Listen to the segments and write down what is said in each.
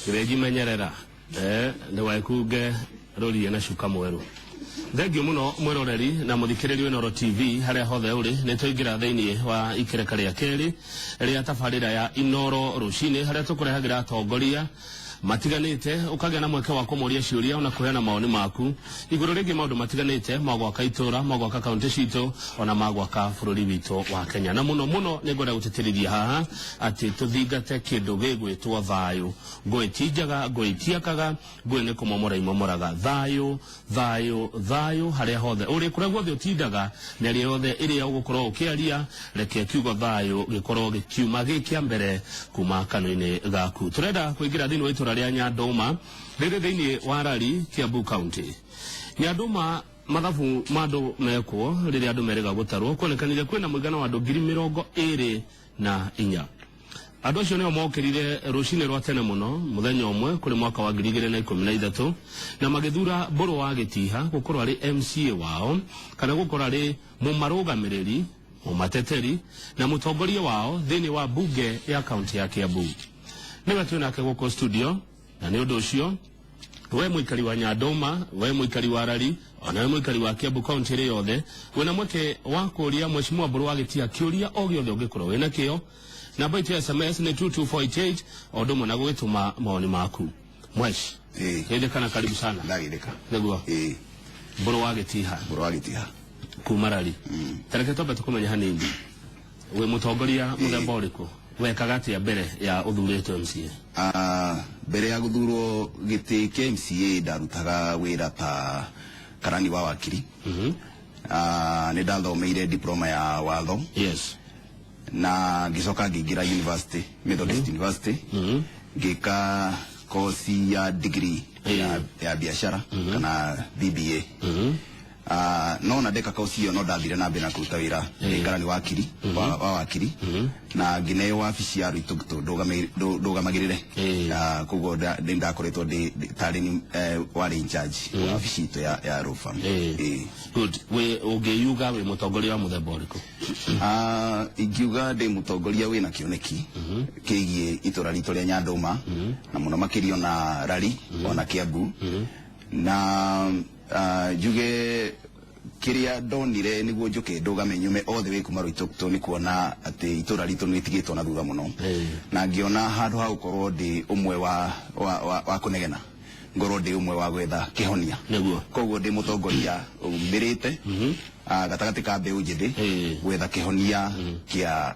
Gĩthĩnji menyerera ndũgekunge rũriĩ na cuka mwerũ. Thengiũ mũno mwĩroreri na mũthikĩrĩri wa Inooro TV harĩa hothe ũrĩ, nĩ twaingĩra thĩinĩ wa ikereka rĩa kerĩ rĩa tabarĩra ya Inooro rũcinĩ harĩa tũkũrehagĩra atongoria matiganĩte ũkagĩa na mweke wa kũmoria ciũria ona kũheana mawoni maku igũrũ rĩgiĩ maũndũ matiganĩte ma gwaka itũra, ma gwaka kaunti citũ ona ma gwaka bũrũri witũ wa Kenya. Na mũno mũno nĩ ngwenda gũtĩtĩrithia haha atĩ tũthingate kĩndũ gĩgwĩtwo thayũ. Ngũĩ ti njega, ngũĩ itiakaga, ngũĩ nĩ kũmomora imomoraga. Thayũ, thayũ, thayũ harĩa hothe ũrĩ, kũrĩa guothe ũtindaga, mĩario yothe ĩrĩa ũgũkorwo ũkĩaria, reke kiugo thayũ gĩkorwo gĩkiuma gĩ kĩa mbere kuma kanua-inĩ gaku. Tũrenda kũingĩra thĩinĩ wa itũra rĩa Nyandũma rĩrĩ thĩinĩ wa Rari, Kiambu County. Nyandũma mathabu ma andũ mekwo rĩrĩa andũ merĩga gũtarwo kuonekanire kwĩna mũigana wa andũ 24,000. Andũ acio nĩo mokĩrire rũcinĩ rwa tene mũno mũthenya ũmwe kũrĩ mwaka wa 2013 na magĩthura Mbũrũ wa Gĩtiha gũkorwo arĩ MCA wao kana gũkorwo arĩ mũmarũgamĩrĩri, mũmateteri na mũtongoria wao thĩinĩ wa mbunge ya kaunti ya Kiambu. Nĩwe twĩ nake gũkũ studio na nĩ ũndũ ũcio we mũikari wa Nyandũma, we mũikari wa Rari, ona we mũikari wa Kiambu kaunti ĩrĩ yothe wĩna mweke wa kũria Mheshimiwa Mbũrũ wa Gĩtiha kĩũria o gĩothe ũngĩkorwo wĩna kĩo. Namba itũ ya SMS nĩ 22488 o ũndũ ũmwe na gũgĩtũma mawoni maku. Mwesh. Ĩĩ. Geithĩka na karibu sana. Ndageithĩka. Nĩguo. Ĩĩ. Mbũrũ wa Gĩtiha. Mbũrũ wa Gĩtiha. Kuma Rari. Tareke twambe tũkũmenye hanini. Wĩ mũtongoria mũthemba ũrĩkũ? Wekaga atĩa mbere ya ũthurĩtwo MCA? Ah, mbere ya gũthurwo gĩtĩ kĩa MCA ndarutaga wĩra ta karani wa wakiri. Ah, nĩ ndathomeire diploma ya watho. Na ngĩcoka ngĩingĩra university, Methodist University, ngĩka kosi ya degree ya biashara kana BBA. Ah, no na ndeka kosi ĩyo no ndathire na mbere na kũruta wĩra ndĩ karani wakiri wa wakiri na ngĩneo wabici ya Ruitũngitũ ndũgamagĩrĩre. Ah, koguo nĩ ndakoretwo ndĩ tarĩ ni warĩ in charge wa wabici itũ ya law firm. Good. We ũngĩyuga wĩ mũtongoria wa mũthemba ũrĩkũ? Ah, ingiuga ndĩ mũtongoria wĩna kĩoneki kĩgiĩ itũra ritũ rĩa Nyandũma na mũno makĩria ona Rari ona Kiambu na njuge kĩrĩa ndonire nĩguo njũke ndũgame nyume othe wĩ kuma Rũitũkitũ nĩ kuona atĩ itũra ritũ nĩ rĩtigĩtwo na thutha mũno na ngĩona handũ ha gũkorwo ndĩ ũmwe wa kũnegena ngorwo ndĩ ũmwe wa gwetha kĩhonia. Koguo ndĩ mũtongoria umĩrĩte gatagatĩ ka mbeũ njĩthĩ gwetha kĩhonia kĩa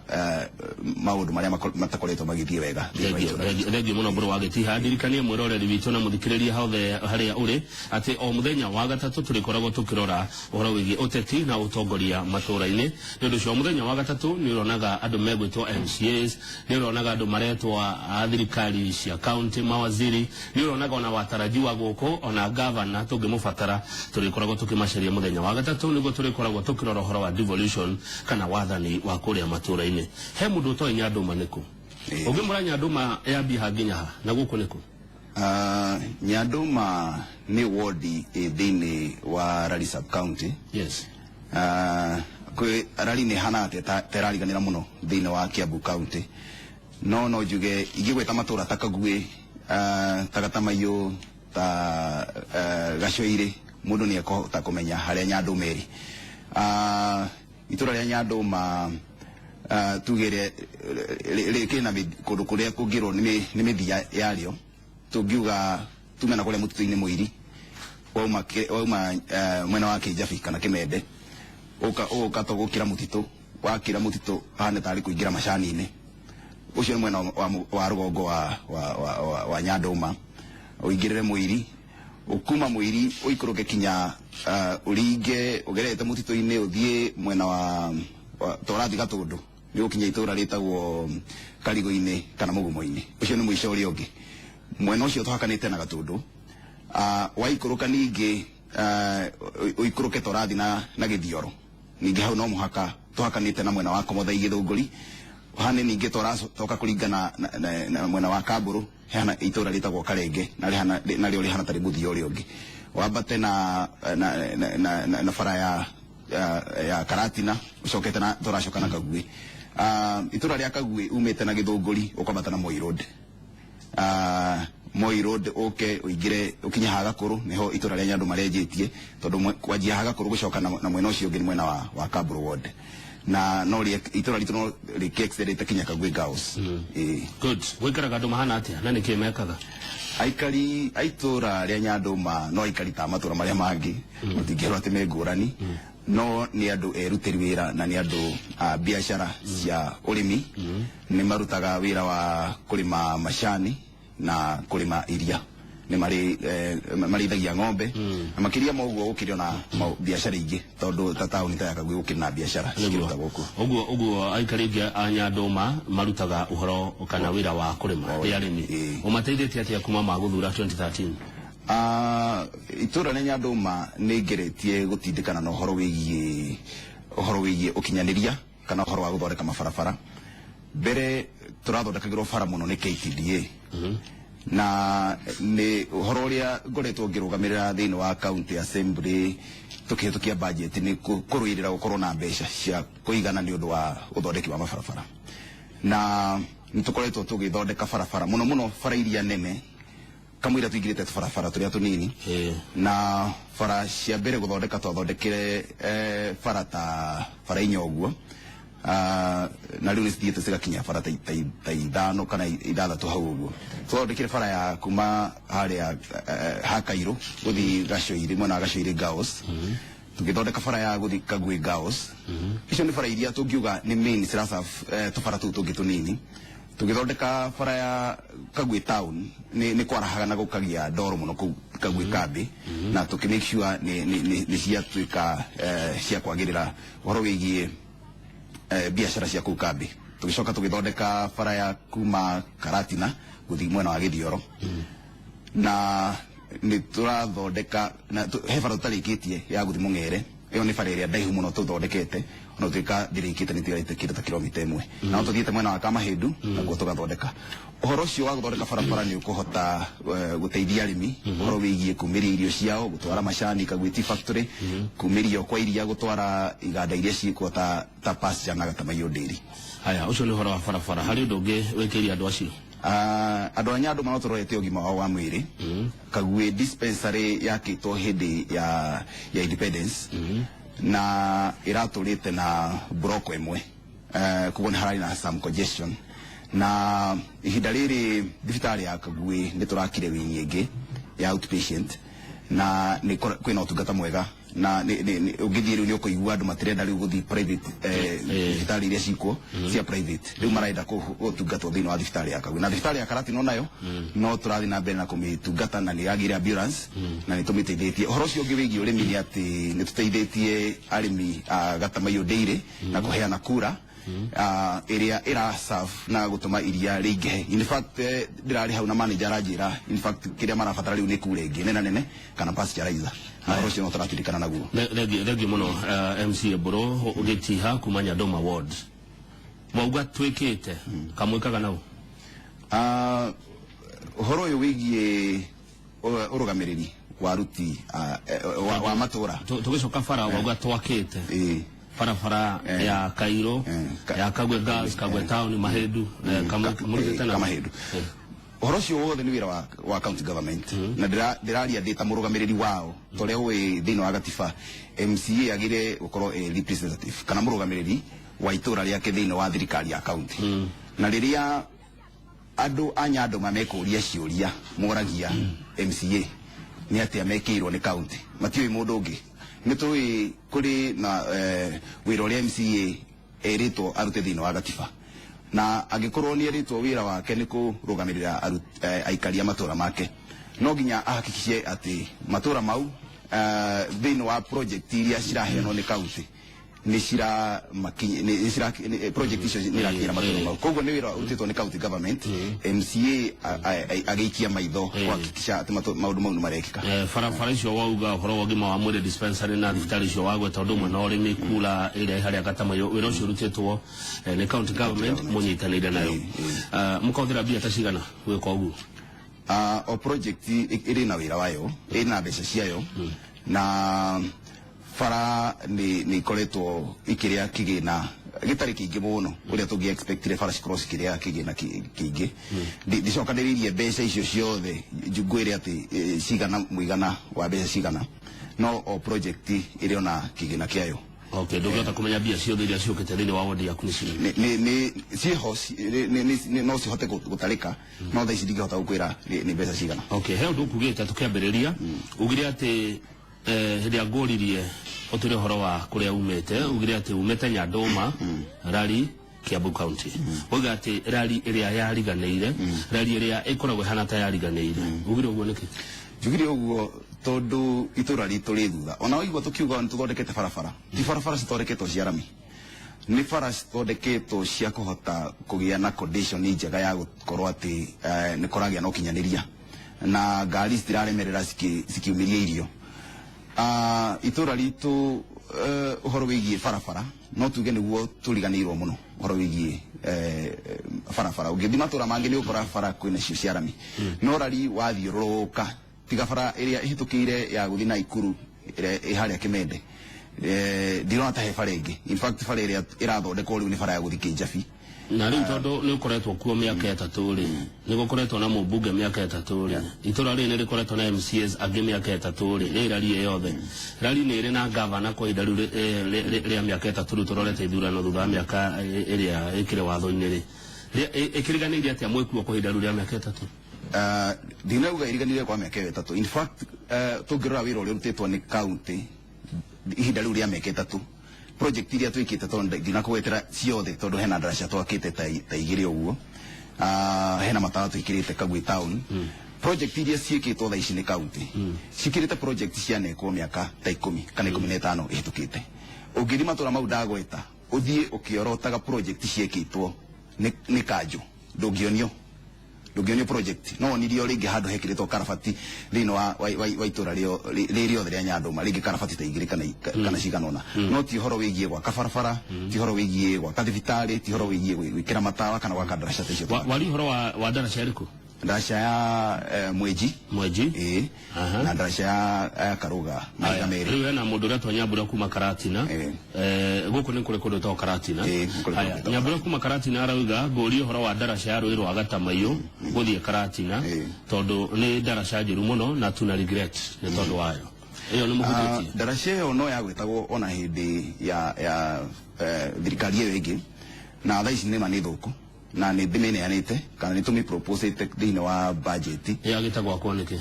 maũndũ marĩa matakoretwo magĩthiĩ wega thĩinĩ wa itũra ritũ. Thengiũ mũno Mbũrũ wa Gĩtiha. Ndirikanie mwĩroreri witũ na mũthikĩrĩria hothe harĩa ũrĩ atĩ o mũthenya wa gatatũ tũrĩkoragwo tũkĩrora ũhoro wĩgiĩ ũteti na ũtongoria matũra-inĩ. Nĩ ũndũ ũcio o mũthenya wa gatatũ nĩ ũronaga andũ megwĩtwo MCAs, nĩ ũronaga andũ maretwo a thirikari cia county mawaziri, nĩ ũronaga ona watarajiwa gũkũ ona gavana tũngĩmũbatara tũrĩkoragwo tũkĩmacaria mũthenya wa gatatũ nĩguo tũrĩkoragwo tũkĩrora ũhoro wa devolution kana wathani wa kũrĩa matũra-inĩ. He mũndũ ũtoĩ Nyandũma nĩkũ? Ũngĩmũra Nyandũma yambie ha nginya ha na gũkũ nĩkũ? Nyandũma nĩ wodi ĩ thĩinĩ wa Rari sub county. Kwĩ Rari nĩ hana atĩa ta ĩrariganĩra mũno thĩinĩ wa Kiambu county, no no njuge ingĩgweta matũra ta Kaguĩ, ta Gatamaiyũ, ta Gacoirĩ, mũndũ nĩ ekũhota kũmenya harĩa Nyandũma ĩrĩ. Itũra rĩa Nyandũma tuge rĩkĩrĩ na kũndũ kũrĩa kũngĩrwo nĩ mĩthia yarĩo, tũngiuga tume na kũrĩa mũtitũ-inĩ Mũiri, wauma mwena wa Kĩnjabi kana Kĩmende, ũka to gũkĩra mũtitũ, wakĩra mũtitũ hana tarĩ kũingĩra macani-inĩ, ũcio nĩ mwena wa rũgongo wa Nyandũma, ũingĩrĩre Mũiri, ũkuma Mũiri ũikũrũke kinya ũringe ũgerete mũtitũ-inĩ ũthiĩ mwena wa torathi Gatũndũ, nĩ ũgũkinya itũra rĩtagwo Karigũ-inĩ kana Mũgumo-inĩ, ũcio nĩ mũico ũrĩa ũngĩ. Mwena ũcio tũhakanĩte na Gatũndũ, waikũrũka ningĩ ũikũrũke torathi na Gĩthioro, ningĩ hau no mũhaka tũhakanĩte na mwena wa Komothai Gĩthũngũri, hane ningĩ toracoka kũringana na mwena wa Kambũrũ, hena itũra rĩtagwo Karenge, narĩo rĩhana tarĩ mũthia ũrĩa ũngĩ. Wambate na bara ya Karatina, ũcokete na tũracoka na Kaguĩ. Itũra rĩa Kaguĩ umĩte na Gĩthũngũri ũkambata na Moi Road. Moi Road uke uingire ukinye Hagakuru niho itura ria Nyanduma rĩanjĩtie tondu kwanjia Hagakuru gucoka na mwena ucio ũngĩ nĩ mwena wa Kaburu ward na no itura ritu no rĩkĩextendete kinya Kagwe Girls. Good. Gwikaraga andũ mahana atĩa na nĩkĩ mekaga? Aikari a itũra rĩa Nyandũma no aikari ta matũra marĩa mangĩ, matingĩrwo atĩ me ngũrani, no nĩ andũ erutĩri wĩra na nĩ andũ a biacara cia ũrĩmi. Nĩ marutaga wĩra wa kũrĩma macani na kũrĩma iria, nĩ marĩ marĩithagia ng'ombe, na makĩria ma ũguo gũkĩrĩ ona biacara ingĩ, tondũ ta taũni ta ya Kagwe gũkĩrĩ na biacara cikĩrutagwo kuo. Ũguo aikari aingĩ a Nyandũma marutaga ũhoro kana wĩra wa kũrĩma, nĩ arĩmi. Ũmateithĩtie atĩa kuma magũthura 2013? Itũra rĩa Nyandũma nĩ ngeretie gũtindĩkana na ũhoro wĩgiĩ ũkinyanĩria kana ũhoro wa gũthondeka mabarabara. Mbere tũrathondekagĩrwo bara mũno nĩ KTDA, na nĩ ũhoro ũrĩa ngoretwo ngĩrũgamĩrĩra thĩinĩ wa county assembly tũkĩhĩtũkia budget nĩ kũrũĩrĩra gũkorwo na mbeca cia kũigana nĩ ũndũ wa ũthondeki wa mabarabara, na nĩ tũkoretwo tũgĩthondeka barabara mũno mũno bara iria nene kamũira tũingĩrĩte tũbarabara tũrĩa tũnini. Na bara cia mbere gũthondeka twathondekire bara ta bara inya ũguo, na rĩu nĩ cithiĩte cigakinya bara ta ithano kana ithathatũ hau ũguo. Twathondekire bara ya kuma harĩa ha Kairũ gũthiĩ Gacoirĩ, mwena wa Gacoirĩ Girls. Tũgĩthondeka bara ya gũthiĩ Kagwe Girls. Icio nĩ bara iria tũngiuga nĩ main ciraserve tũbara tũu tũngĩ tũnini. Tũgĩthondeka bara ya Kagwe town nĩ kwarahaga na gũkagĩa ndoro mũno kũu Kagwe kambi, na tũkĩ make sure nĩ ciatuĩka cia kwagĩrĩra ũhoro wĩgiĩ biacara cia kũu kambi. Tũgĩcoka tũgĩthondeka bara ya kuma Karatina gũthiĩ mwena wa Gĩthioro, na nĩ tũrathondeka na he bara tũtarĩkĩtie ya gũthiĩ Mũng'ere. Ĩyo nĩ bara ĩrĩa ndaihu mũno tũthondekete, ona gũtuĩka ndĩrĩkĩte, nĩ ĩtigarĩte kĩndũ ta kilomita 1, na no tũthiĩte mwena wa Kamahĩndu nakuo tũgathondeka. Ũhoro ũcio wa gũthondeka barabara nĩ ũkũhota gũteithia arĩmi ũhoro wĩgiĩ kumĩria irio ciao, gũtwara macani Kagwe Tea Factory, kumĩrio kwa iria gũtwara iganda iria ciĩkuo ta Pasture na Gatamaiyũ Dairy. Haya, ũcio nĩ ũhoro wa barabara. Harĩ ũndũ ũngĩ wĩkĩire andũ acio? Andũ a Nyandũma no tũrorete ũgima wao wa mwĩrĩ. Kagwe dispensary yakĩtwo hĩndĩ ya independence, na ĩratũrĩte na block ĩmwe, koguo nĩ hararĩ na some congestion, na ihinda rĩrĩ thibitarĩ ya Kagwe nĩ tũrakire wing ĩngĩ ya outpatient, na nĩ kwĩna ũtungata mwega, na ũngĩthiĩ rĩu nĩ ũkũigua andũ matirenda rĩu gũthiĩ private thibitarĩ iria cikuo cia private, rĩu marenda gũtungatwo thĩinĩ wa thibitarĩ ya Kagwe. Na thibitarĩ ya Karatina nayo no tũrathiĩ na mbere na kũmĩtungata, na nĩ yagĩire ambulance na nĩ tũmĩteithĩtie. Ũhoro ũcio ũngĩ wĩgiĩ ũrĩmi nĩ atĩ nĩ tũteithĩtie arĩmi a Gatamaiyũ Dairy na kũheana kura ĩrĩa ĩraserve na gũtũma iria rĩingĩhe. In fact, ndĩrarĩ hau na manager aranjĩra, in fact kĩrĩa marabatara rĩu nĩ kura ĩngĩ nene nene kana pasteurizer, na ũhoro ũcio no tũratirikana naguo. Thengiũ mũno, MCA Mbũrũ Gĩtiha kuma Nyandũma ward. Mwauga twĩkĩte kamwĩkaga nau? Ũhoro ũyũ wĩgiĩ ũrũgamĩrĩri wa aruti wa matũra. Tũgĩcoka bara wauga twakĩte barabara ya Kairũ, ya Kagwe Girls, Kagwe Town, Mahĩndu, mũrutĩte na Kamahĩndu. Ũhoro ũcio wothe nĩ wĩra wa county government, na ndĩraria ndĩ ta mũrũgamĩrĩri wao, torĩa ũĩ thĩinĩ wa gatiba MCA agĩrĩire gũkorwo ĩ representative kana mũrũgamĩrĩri wa itũra rĩake thĩinĩ wa thirikari ya county. Na rĩrĩa andũ a Nyandũma mekũria ciũria moragia MCA nĩ atĩa mekĩirwo nĩ county, matiũĩ mũndũ ũngĩ. Nĩ tũĩ kũrĩ na wĩra ũrĩa MCA erĩtwo arute thĩinĩ wa gatiba, na angĩkorwo nĩ erĩtwo wĩra wake nĩ kũrũgamĩrĩra aikari a matũra make, no nginya ahakikishe atĩ matũra mau thĩinĩ wa project iria ciraheanwo nĩ county nĩ cira project icio nĩ irakinyĩra matũra mau. Koguo nĩ wĩra ũrutĩtwo nĩ county government, MCA agĩikia maitho kuhakikisha atĩ maũndũ mau nĩ marekĩka. Barabara icio wauga, ũhoro wa ũgima wa mwĩrĩ, dispensary na thibitarĩ icio wagweta, ũndũ ũmwe na ũrĩmi, kura ĩrĩa ĩ harĩa Gatamaiyũ, wĩra ũcio ũrutĩtwo nĩ county government mũnyitanĩire nayo. Mũkahũthĩra mbia ta cigana gwĩka ũguo? O project ĩrĩ na wĩra wayo, ĩrĩ na mbeca ciayo, na bara nĩ ikoretwo ikĩrĩa kĩgĩna Gĩtarĩ kĩingĩ mũno ũrĩa tũngĩ expectire bara cikorwo cikĩrĩa kĩgĩna kĩingĩ. Ndicokanĩrĩirie mbeca icio ciothe ngwĩre atĩ cigana mũigana wa mbeca cigana, no o project ĩrĩ ona kĩgĩna kĩayo. Okay, ndũngĩhota kũmenya mbia ciothe iria ciũkĩte thĩinĩ wa wodi yaku nĩ cigana? Nĩ ciĩho, no cihote gũtarĩka, no thaa ici ndingĩhota gũkwĩra nĩ mbeca cigana. Okay, he ũndũ ũkugĩte tũkĩambĩrĩria, ugire atĩ hĩndĩ ĩrĩa ngũririe ũtwĩre ũhoro wa kũrĩa umĩte, ugire atĩ umĩte Nyandũma, Rari, Kiambu County. Wauga atĩ rari ĩrĩa yariganĩire, rari ĩrĩa ĩkoragwo ĩhana ta yariganĩire. Ugire ũguo nĩkĩ? Njugire ũguo tondũ itũra ritũ rĩ thutha. Ona waigua tũkiuga nĩ tũthondekete barabara, ti barabara cithondeketwo cia rami, nĩ bara cithondeketwo cia kũhota kũgĩa na condition njega ya gũkorwo atĩ nĩ kũragĩa na ũkinyanĩria na ngari citiraremerera cikiumĩria irio. Itũra ritũ, ũhoro wĩgiĩ barabara no tuge nĩguo tũriganĩirwo mũno. Ũhoro wĩgiĩ barabara, ũngĩthiĩ matũra mangĩ nĩ ũkora bara kwĩna cio cia rami, no rari wathiũrũrũka, tiga bara ĩrĩa ĩhĩtũkĩire ya gũthiĩ Naikuru ĩrĩa ĩ harĩa Kĩmende, ndirona ta he bara ĩngĩ. In fact, bara ĩrĩa ĩrathondekwo rĩu nĩ bara ya gũthiĩ Kĩnjabi. Na rĩu tondũ nĩ ũkoretwo kuo mĩaka 3 rĩ, nĩ gũkoretwo na mũmbunge mĩaka 3 rĩ, itũra rĩrĩ nĩ rĩkoretwo na MCAs angĩ mĩaka 3 rĩ, nĩ rari ĩyo yothe, rari nĩ ĩrĩ na gavana kwa ihinda rĩu rĩa mĩaka 3 rĩu tũrorete ithurano thutha wa mĩaka ĩrĩa ĩkĩrĩ watho-inĩ rĩ, ĩkĩriganĩire atĩa mwĩkuo kwa ihinda rĩu rĩa mĩaka 3? Ndinauga iriganĩire kwa mĩaka ĩyo 3. In fact, tũngĩrora wĩra ũrĩa ũrutĩtwo nĩ county ihinda rĩu rĩa mĩaka 3, project iria twĩkĩte, tondũ ndinakũgwetera ciothe tondũ hena ndaraca twakĩte ta 2 ũguo, hena matawa twĩkĩrĩte Kagwe town. Project iria ciĩkĩtwo thaa ici nĩ county cikĩrĩte project cianekwo mĩaka ta 10 kana 15 ĩhĩtũkĩte. Ũngĩthiĩ matũra mau ndagweta, ũthiĩ ũkĩorotaga project ciĩkĩtwo nĩ kanjũ, ndũngĩonio project. No wonirio rĩngĩ handũ hekĩrĩtwo karabati thĩinĩ wa itũra rĩ rĩothe rĩa Nyandũma, rĩngĩ karabati ta 2 kana cigana ũna, no ti ũhoro wĩgiĩ gwaka barabara, ti ũhoro wĩgiĩ gwaka thibitarĩ, ti ũhoro wĩgiĩ gwĩkĩra matawa kana gwaka ndaraca ta icio. Wari ũhoro wa ndaraca ĩrĩkũ? Ndaraca ya Mwenji. Mwenji? Ĩĩ. Na ndaraca ya Karuga mahiga merĩ. Rĩu hena mũndũ ũretwo Nyambura kuma Karatina. Gũkũ nĩ kũrĩ kũndũ gwĩtagwo Karatina. Ĩĩ, nĩ kũrĩ kũndũ Haya, gwĩtagwo. Nyambura kuma Karatina arauga ngũrie ũhoro wa ndaraca ya rũĩ rwa Gatamaiyũ gũthiĩ Karatina, tondũ nĩ ndaraca njũru mũno na tuna regret nĩ tondũ wayo. Ĩyo nĩ mũhutĩtie? Ndaraca ĩyo no yagwetagwo ona hĩndĩ ya thirikari ĩyo ĩngĩ, na thaa ici nĩma nĩ thũku na nĩ ndĩmĩneanĩte kana nĩ tũmĩproposĩte thĩinĩ wa budget. Yagĩte gwakwo nĩkĩ?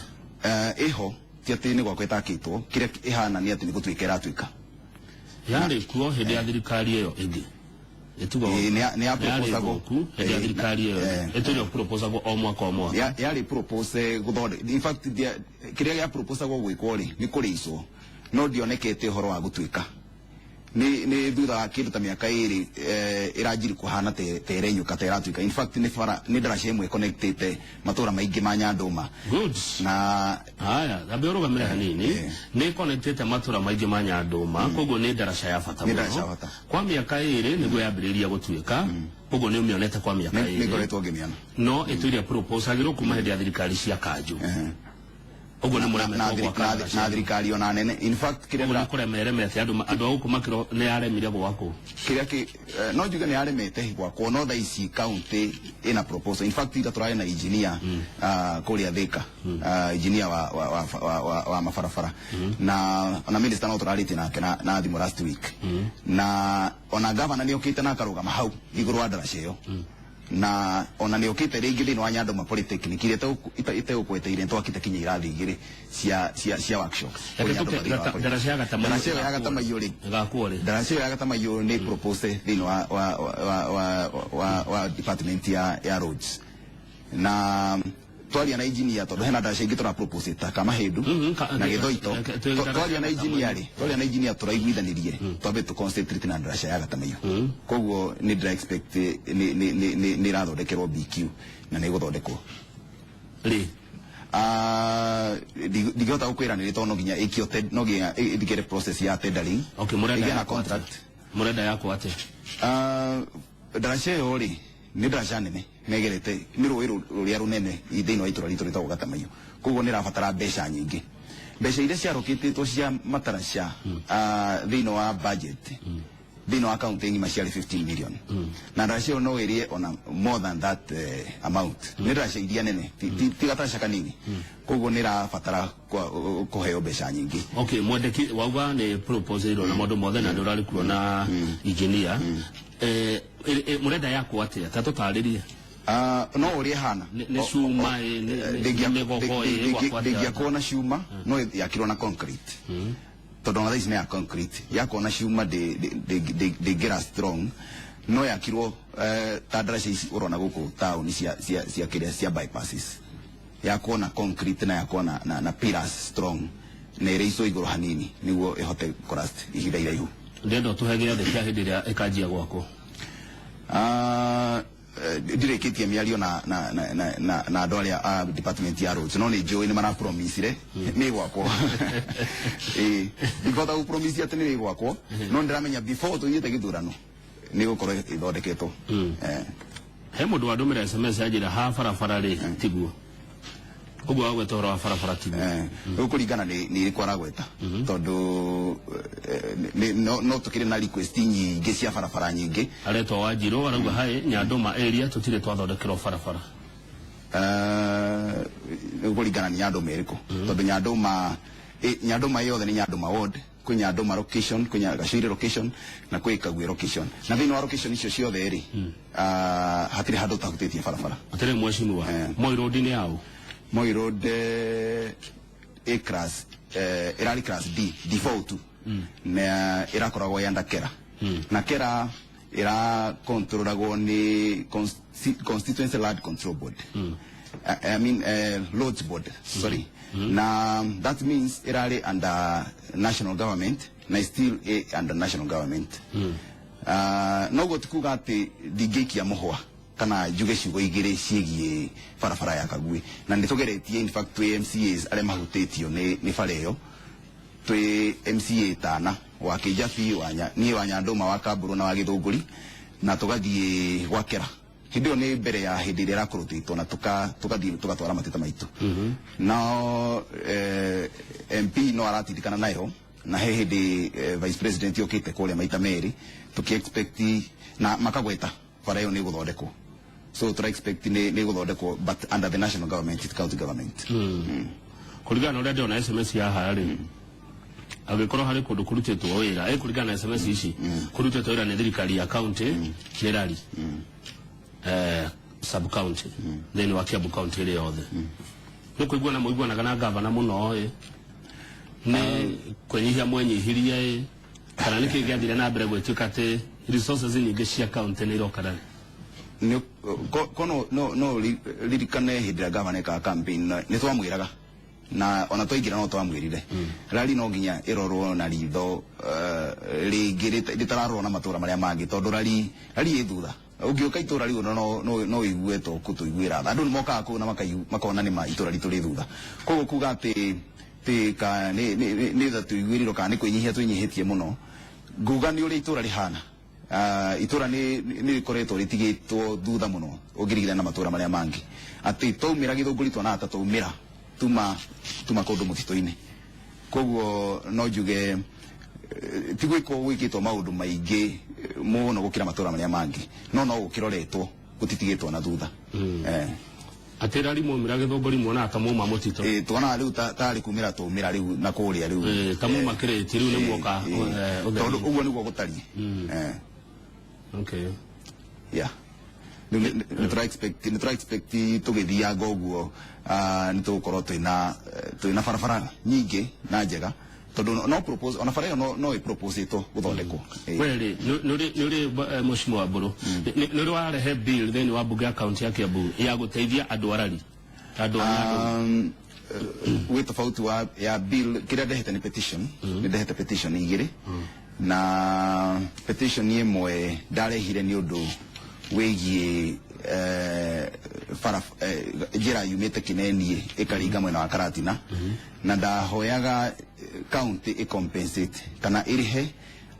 Ĩho, ti atĩ nĩ gwakwo ĩtakĩtwo, kĩrĩa ĩhana nĩ atĩ nĩ gũtuĩka ĩratuĩka. Yarĩ kuo hĩndĩ ya thirikari ĩyo ĩngĩ. Ĩtugo Ĩĩ, nĩ ya yarĩ proposagwo. thũku hĩndĩ ya thirikari ĩyo ĩngĩ. Ĩtũire proposagwo o mwaka o mwaka. Yarĩ propose gũthondeka. In fact, kĩrĩa gĩa proposagwo gwĩkwo rĩ nĩ kũrĩicwo, no ndionekete ũhoro wa gũtuĩka. Nĩ thutha wa kĩndũ ta mĩaka 2 ĩranjiri kũhana te ĩrenyũka, ta ĩratuĩka. In fact, nĩ bara, nĩ ndaraca ĩmwe connectĩte matũra maingĩ ma Nyandũma. Good. Na Haya, ambe ũrũgamĩre hanini. Nĩ connectĩte matũra maingĩ ma Nyandũma, koguo nĩ ndaraca ya bata Nĩ ndaraca ya mũno. bata. Kwa mĩaka 2 nĩguo yambĩrĩria gũtuĩka, koguo nĩ ũmĩonete kwa mĩaka Nĩ 2. ngoretwo ngĩmĩona. No ĩtũire proposagĩrwo kuma hĩndĩ ya thirikari cia kanjũ. Ũguo nĩ mũremetwo gwaka ndaraca. Na thirikari ona nene. In fact, kĩrĩa Ũguo nĩ kũremeremete andũ a gũkũ makĩro nĩ yaremire gwakwo. Kĩrĩa kĩ, no njuge nĩ yaremete gwakwo, no thaa ici county ĩna proposal. In fact, ira tũrarĩ na engineer, kũrĩa Thika, engineer wa mabarabara, na ona minister no tũrarĩtie nake na thimũ last week, na ona governor nĩ okĩte na akarũgama hau igũrũ wa ndaraca ĩyo, na ona nĩ okĩte rĩngĩ thĩinĩ wa Nyandũma Polytechnic iria itegũkweteire, twakĩte kinya irathi 2 cia workshop. Reke Kũrĩa tũke Nyandũma thĩinĩ wa ndaraca ya Gatamaiyũ. Ndaraca ĩyo ya Gatamaiyũ rĩ. Ĩgakwo rĩ? Ndaraca ĩyo ya Gatamaiyũ nĩ propose thĩinĩ wa department ya roads, na twaria na engineer tondũ hena ndaraca ingĩ tũra propose ta Kamahĩndu na Gĩthoito. Twaria na engineer rĩ, twaria na engineer tũraiguithanirie twambe tũ concentrate na ndaraca ya Gatamaiyũ, koguo nĩ ndĩra expect nĩ ĩrathondekerwo BQ na nĩ ĩgũthondekwo. Rĩ? Ndingĩhota gũkwĩra nĩ rĩ tondũ no nginya ĩkio no nginya ĩthikĩre process ya tendering. Okay, mũrenda Ĩgĩe na yakwo atĩa? contract. Mũrenda yakwo atĩa? Ndaraca ĩyo rĩ nĩ ndaraca nene negerete nĩ rũĩ rũrĩa rũnene thĩinĩ wa itũra ritũ rĩtagwo Gatamaiyũ, koguo nĩ ĩrabatara mbeca nyingĩ. Mbeca iria ciarũkĩtĩtwo cia mataraca thĩinĩ wa budget Thĩinĩ wa kaunti ng'ima ciarĩ 15 million, na ndaraca ĩyo no ĩrĩe ona more than that amount. Nĩ ndaraca iria nene, ti gataraca kanini, koguo nĩ ĩrabatara kũheo mbeca nyingĩ. Okay, mwendeki wauga nĩ proposal ĩro na maũndũ mothe na nĩ ũrarĩ kuo na engineer. Mũrenda yakwo atĩa? Ta tũtarĩrie. Ah, no ũrĩa ĩhana. Nĩ cuma, nĩ mĩgogo, gwakwo atĩa? Ndĩngĩakwo na cuma, no yakirwo na concrete, tondũ ona thaa ici nĩ ya concrete. Yakwo na cuma ndĩngĩra strong, no yakirwo ta ndaraca ici ũrona gũkũ taũni cia kĩrĩa cia bypasses, yakwo na concrete na yakwo na pillars strong na ĩrĩicwo igũrũ hanini nĩguo ĩhote kũlast ihinda iraihu. Ndĩrenda ũtũhe gĩathĩ kĩa hĩndĩ ĩrĩa ĩkanjia gwakwo. Ah, ndirĩkĩtie mĩario na andũ arĩa a department ya roads, no nĩ njũĩ nĩ marapromisire nĩ gwakwo. Ĩĩ, ndingĩhota gũpromise atĩ nĩ gwakwo, no ndĩramenya before tũthiĩte gĩthurano nĩ gũkorwo ĩthondeketwo. He mũndũ wandũmĩra SMS anjĩra ha barabara rĩ tiguo ũguo wagweta ũhoro wa barabara tiguo. Rĩu kũringana nĩ ĩrĩkũ aragweta, tondũ no tũkĩrĩ na request nyingĩ cia barabara nyingĩ. Aretwo Wanjirũ, arauga hai Nyandũma area tũtirĩ twathondekerwo barabara. Kũringana nĩ Nyandũma ĩrĩkũ, tondũ Nyandũma yothe nĩ Nyandũma ward, kwĩ Nyandũma location, kwĩ Gacuire location na kwĩ Kaguĩ location, na thĩinĩ wa location icio ciothe rĩ, hatirĩ handũ ũtahutĩtie barabara. Atĩrĩ mheshimiwa, Moi Road nĩ yaũ? Moi Road, A class, ĩrarĩ class D, D42, na ĩrakoragwo ya Ndakera, na Kera ĩra controlagwo nĩ Constituency Land Control Board, I mean Roads Board, sorry. Na that means ĩrarĩ under national government na is still under national government. Noguo ti kuga atĩ ndingĩikia mũhwa kana njuge ciugo igĩrĩ ciĩgiĩ barabara ya Kagui, na nĩ tũgeretie, in fact twĩ MCAs arĩa mahutĩtio nĩ bara ĩyo, twĩ MCA tana wa Kĩjabi, wa niĩ wa Nyandũma, wa Kamburu na wa Gĩthũngũri, na tũgathiĩ gwakera hĩndĩ ĩyo nĩ mbere ya hĩndĩ ĩrĩa ĩrakũrũtĩtwo, na tũgathiĩ tũgatwara mateta maitũ. Nao MP no aratindĩkana nayo, na he hĩndĩ vice president yokĩte kũrĩa maita merĩ, tũkĩ expect na makagweta bara ĩyo nĩ ĩgũthondekwo, so tũra expect nĩ ĩgũthondekwo, but under the national government, it's county government. Kũringana na ũrĩa ndĩrona SMS haha rĩ, angĩkorwo harĩ kũndũ kũrutĩtwo wĩra, kũringana na SMS ici, kũrutĩtwo wĩra nĩ thirikari ya county nĩ Rari sub county thĩinĩ wa Kiambu County ĩrĩ yothe. Nĩ kũiguana mũiguanaga na gavana mũno ĩ, nĩ kwĩnyihia mwenyihirie ĩ, kana nĩ kĩĩ gĩathire na mbere gwĩtuĩka atĩ resources nyingĩ cia county nĩ iroka Rari? Nĩ ko no ririkane hĩndĩ ĩrĩa gavana ekaga campaign, nĩ twamwĩraga, na ona twaingĩra no twamwĩrire rari no nginya ĩrorwo na ritho rĩngĩ rĩtararorwo na matũra marĩa mangĩ, tondũ rari ĩ thutha. Ũngĩũka itũra rĩu no ũigue to kũtũiguĩra tha. Andũ nĩ mokaga kũu na makona nĩ ma itũra ritũ rĩ thutha, koguo kuga atĩ tĩ ka nĩ tha tũiguĩrĩrwo kana nĩ kwĩnyihia twĩnyihĩtie mũno, nguga nĩ ũrĩa itũra rĩhana. Itũra nĩ rĩkoretwo rĩtigĩtwo thutha mũno ũngĩringithania na matũra marĩa mangĩ, atĩ twaumĩra Gĩthũngũri tuonaga ta twaumĩra tuma kũndũ mũtitũ-inĩ. Koguo no njuge ti gwĩkwo gwĩkĩtwo maũndũ maingĩ mũno gũkĩra matũra marĩa mangĩ, no gũkĩroretwo gũtitigĩtwo na thutha. Atĩ Rari mwaumĩra Gĩthũngũri muonaga ta mwauma mũtitũ? Tuonaga rĩu tarĩ kumĩra twaumĩra rĩu na kũrĩa rĩu. Ta mwauma kĩrĩti rĩu nĩ muoka tondũ ũtheri. Ũguo nĩguo gũtariĩ. Yeah, nĩ tũra expect tũgĩthianga ũguo, nĩ tũgũkorwo twĩna barabara nyingĩ na njega, tondũ no propose ona bara ĩyo no ĩproposetwo gũthondekwo. We rĩ, nĩ ũrĩ mheshimiwa Mbũrũ, nĩ ũrĩ warehe bill thĩinĩ wa mbunge ya kaunti ya Kiambu ya gũteithia andũ a Rari, andũ a Nyandũma? Gwĩ tofauti wa ya bill. Kĩrĩa ndehete nĩ petition. Nĩ ndehete petition igĩrĩ, na petition ĩmwe ndarehire nĩ ũndũ wĩgiĩ bara, njĩra yumĩte Kinenie ĩkaringa mwena wa Karatina, na ndahoyaga county ĩcompensate kana ĩrĩhe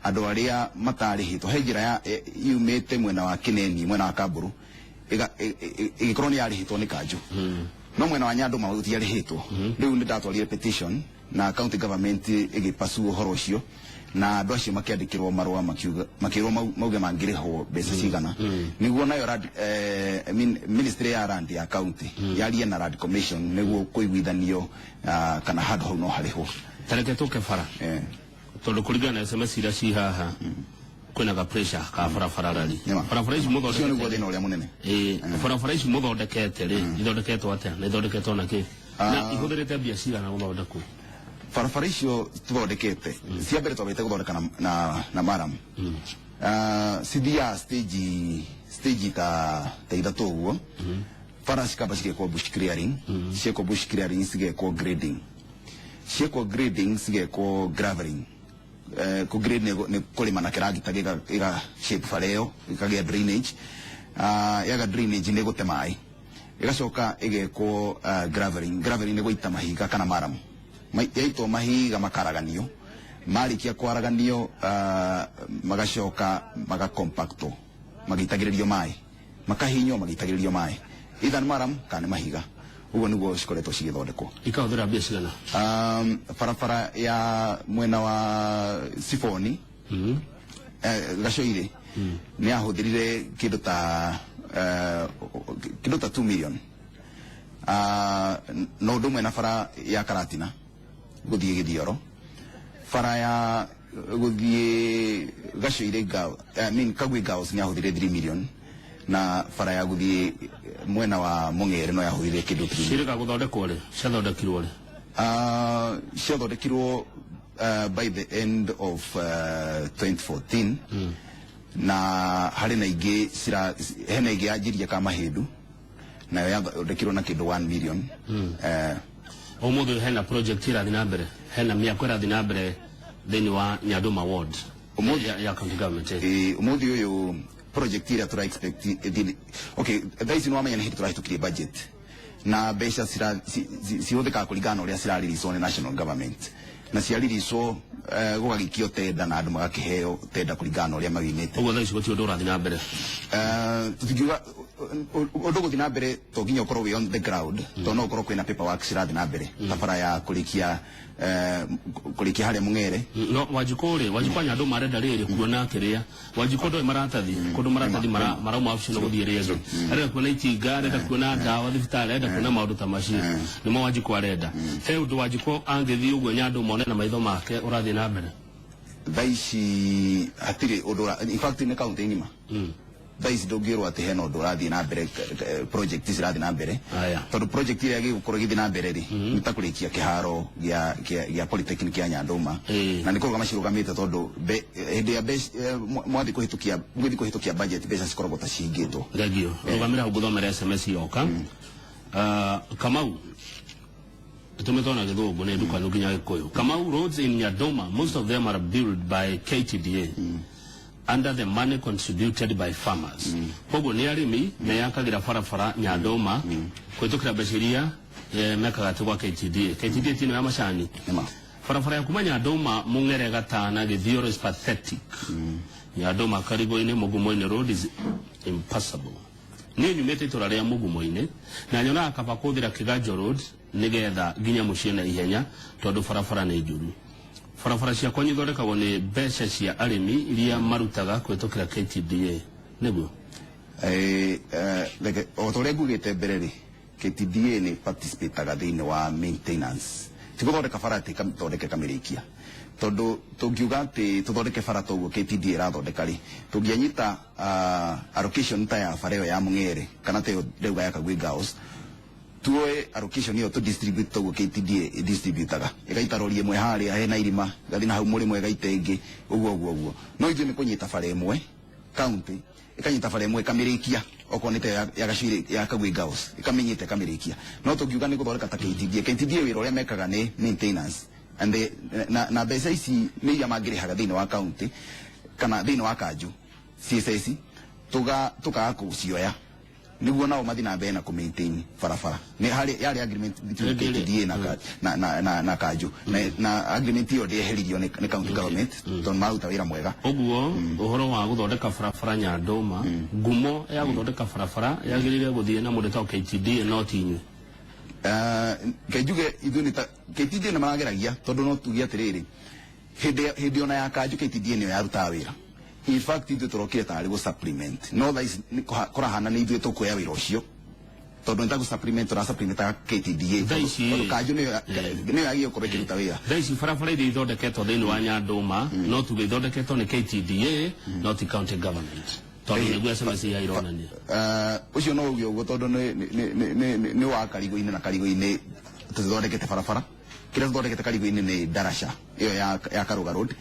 andũ arĩa matarĩhĩtwo. He njĩra ya yumĩte mwena wa Kineni, mwena wa Kamburu, ĩgĩkorwo nĩ yarĩhĩtwo nĩ kanjũ, no mwena wa Nyandũma gũtiarĩhĩtwo. Rĩu nĩ ndatwarire petition na county government ĩgĩpasu ũhoro ũcio, Na andũ acio makĩandĩkĩrwo marũa makiuga makĩrwo mauge mangĩrĩhwo mbeca cigana nĩguo nayo land, I mean, ministry ya land ya county yarie na Land Commission nĩguo kũiguithanio kana handũ hau no harĩhwo. Tareke tũke bara, tondũ kũringana na SMS iria ci haha kwĩna ga pressure ka barabara rari. Nĩma. Barabara ici Ũcio nĩguo mũthondekete thĩna ũrĩa mũnene. Ĩĩ, barabara ici mũthondekete rĩ, ithondeketwo atĩa na ithondeketwo na kĩ na ihũthĩrĩte mbia cigana gũthondekwo? Barabara icio tũthondekete cia mbere twambĩte gũthondeka na murram. Cithiaga stage ta ithatũ ũguo. Bara cikamba cigekwo bush clearing, ciekwo bush clearing cigekwo grading, ciekwo grading cigekwo graveling. Kũ grade nĩ kũrĩma na kĩragita gĩga shape bara ĩyo ĩkagĩa drainage. Yaga drainage nĩ gũte maĩ, ĩgacoka ĩgekwo graveling. Graveling nĩ gũita mahiga kana murram. Yaitwo mahiga makaraganio, marĩkia kwaraganio magacoka magacompactwo magĩitagĩrĩrio maĩ, makahinywo magĩitagĩrĩrio maĩ, either nĩ murram kana nĩ mahiga. Ũguo nĩguo cikoretwo cigĩthondekwo. Ikahũthĩra mbia cigana? Barabara ya mwena wa Sifoni, Gacoirĩ, nĩ yahũthĩrire kĩndũ ta 2 million. Na ũndũ ũmwe na bara ya Karatina gũthiĩ Gĩthioro, bara ya gũthiĩ Gacoirĩ Girl, I mean Kagui Girls, nĩ yahũthĩrire 3 million, na bara ya gũthiĩ mwena wa Mũng'ere no yahũthĩrire kĩndũ 3 million. Cirĩga gũthondekwo rĩ? Ciathondekirwo rĩ? Ciathondekirwo by the end of 2014, na harĩ na ingĩ hena ingĩ yanjirie Kamahĩndu, nayo yathondekirwo na kĩndũ 1 million. Ũmũthĩ hena project ĩrathiĩ na mbere, hena mĩako ĩrathiĩ na mbere thĩinĩ wa Nyandũma ward ya county government? Ũmũthĩ ũyũ project ĩrĩa tũra expect ĩthiĩ, okay, thaa ici nĩ wamenya nĩ hĩndĩ tũrahĩtũkirie budget na mbeca cihũthĩkaga kũringana na ũrĩa cirareleaswo nĩ national government, na ciareleaswo gũgagĩikio tenda na andũ magakĩheo tenda kũringana na ũrĩa mawinĩte. Ũguo thaa ici gũtirĩ ũndũ ũrathiĩ na mbere? Tũtingiuga ũndũ gũthiĩ na mbere to nginya ũkorwo wĩ on the ground, tondũ no ũkorwo kwĩna paperwork cirathiĩ na mbere ta bara ya kũrĩkia harĩa Mũng'ere. No Wanjikũ rĩ, Wanjikũ a Nyandũma arenda rĩrĩ kuona kĩrĩa Wanjikũ ndoĩ maratathi kũndũ maratathi marauma wabici na gũthiĩ rĩngĩ, arenda kuona itinga, arenda kuona ndawa thibitarĩ, arenda kuona maũndũ ta macio nĩmo Wanjikũ arenda. He ũndũ Wanjikũ angĩthiĩ ũguo Nyandũma one na maitho make ũrathiĩ na mbere? Thaa ici hatirĩ ũndũ in fact nĩ kaunti ng'ima, thaa ici ndũngĩrwo atĩ hena ũndũ ũrathiĩ na mbere, project cirathiĩ na mbere, tondũ project ĩrĩa gĩgũkorwo ĩgĩthiĩ na mbere rĩ, nĩ ta kũrĩkia kĩharo gĩa polytechnic ya Nyandũma, na nĩ kũrũgama cirũgamĩte tondũ hĩndĩ ya mwathiĩ kũhĩtũkia mũgĩthiĩ kũhĩtũkia budget mbeca cikoragwo ta cihingĩtwo. Thengio. Rũgamĩra hau ngũthomera SMS yoka. Kamau ĩtũmĩtwo na Gĩthũngũ nĩ ndukanu nginya Gĩkũyũ. Kamau, roads in Nyandoma, most of them are built by KTDA under the money contributed by farmers. Koguo nĩ arĩmi meyakagĩra barabara Nyandoma kũhĩtũkĩra mbeca iria mekaga atĩ gwa KTDA. KTDA tino ya macani. Nĩma. Barabara ya kuma Nyandoma Mung'ere Gatana Gĩthioro is pathetic. Nyandoma Karigo-inĩ Mugumo-inĩ road is impassable. Niĩ nyumĩte itũra rĩa Mugumo-inĩ na nyonaga kaba kũhũthĩra Kĩganjo road nĩgetha nginya mũciĩ na ihenya tondũ barabara nĩ njũru. Barabara ciakwa ithondekagwo nĩ mbeca cia arĩmi iria marutaga kũhĩtũkĩra KTDA. Nĩguo? Reke o ta ũrĩa ngugĩte mbere rĩ, KTDA nĩ participataga thĩinĩ wa maintenance, ti gũthondeka bara atĩ ĩkathondeka ĩkamĩrĩkia, tondũ tũngiuga atĩ tũthondeke bara ta ũguo KTDA ĩrathondeka rĩ, tũngĩanyita allocation ta ya bara ĩyo ya Mũng'ere kana ta ĩyo ndauga ya Kagui Girls, tuoe allocation ĩyo tũ distribute ta ũguo KTDA ĩdistributaga, ĩgaita rori ĩmwe harĩa hena irima, ĩgathiĩ na hau mũrĩmo ĩgaita ĩngĩ, ũguo ũguo ũguo. No ithuĩ nĩ kũnyita bara ĩmwe, county ĩkanyita bara ĩmwe ĩkamĩrĩkia, okorwo nĩ ta ya Gacuirĩ ya Kagui Girls, ĩkamĩnyita ĩkamĩrĩkia. No tũngiuga nĩ gũthondeka ta KTDA, KTDA wĩra ũrĩa mekaga nĩ maintenance and na mbeca ici nĩ iria mangĩrĩhaga thĩinĩ wa county kana thĩinĩ wa kanju CSS, tukaga kũcioya nĩguo nao mathiĩ na mbere na kũ-maintain barabara. Nĩ harĩ yarĩ agreement between KTDA na kanju, na agreement ĩyo ndĩeheririo nĩ county government tondũ maruta wĩra mwega. Ũguo ũhoro wa gũthondeka barabara Nyandũma, ngumo ya gũthondeka barabara yagĩrĩire gũthiĩ na mũndũ ta KTDA no ti inyuĩ? Ke njuge ithuĩ nĩ ta KTDA nĩ marageragia, tondũ no tuge atĩrĩrĩ, Hĩndĩ ona ya kanjũ KTDA nĩyo yarutaga wĩra. In fact ithuĩ tũrokire tarĩ gũ supplement, no thaa ici kũrahana nĩ ithuĩ tũkuoya wĩra ũcio, tondũ nĩ ta gũ supplement tũra supplementaga KTDA, tondũ kanjũ nĩyo yagĩrĩirwo gũkorwo ĩkĩruta wĩra. Thaa ici barabara iria ithondeketwo thĩinĩ wa Nyandũma no tuge ithondeketwo nĩ KTDA no ti county government, tondũ nĩguo SMS ya ironania. Ũcio no uge ũguo tondũ nĩ wa Karigũ-inĩ, na Karigũ-inĩ tũtithondekete barabara. Kĩrĩa tũthondekete Karigũ-inĩ nĩ ndaraca ĩyo ya Karuga Road,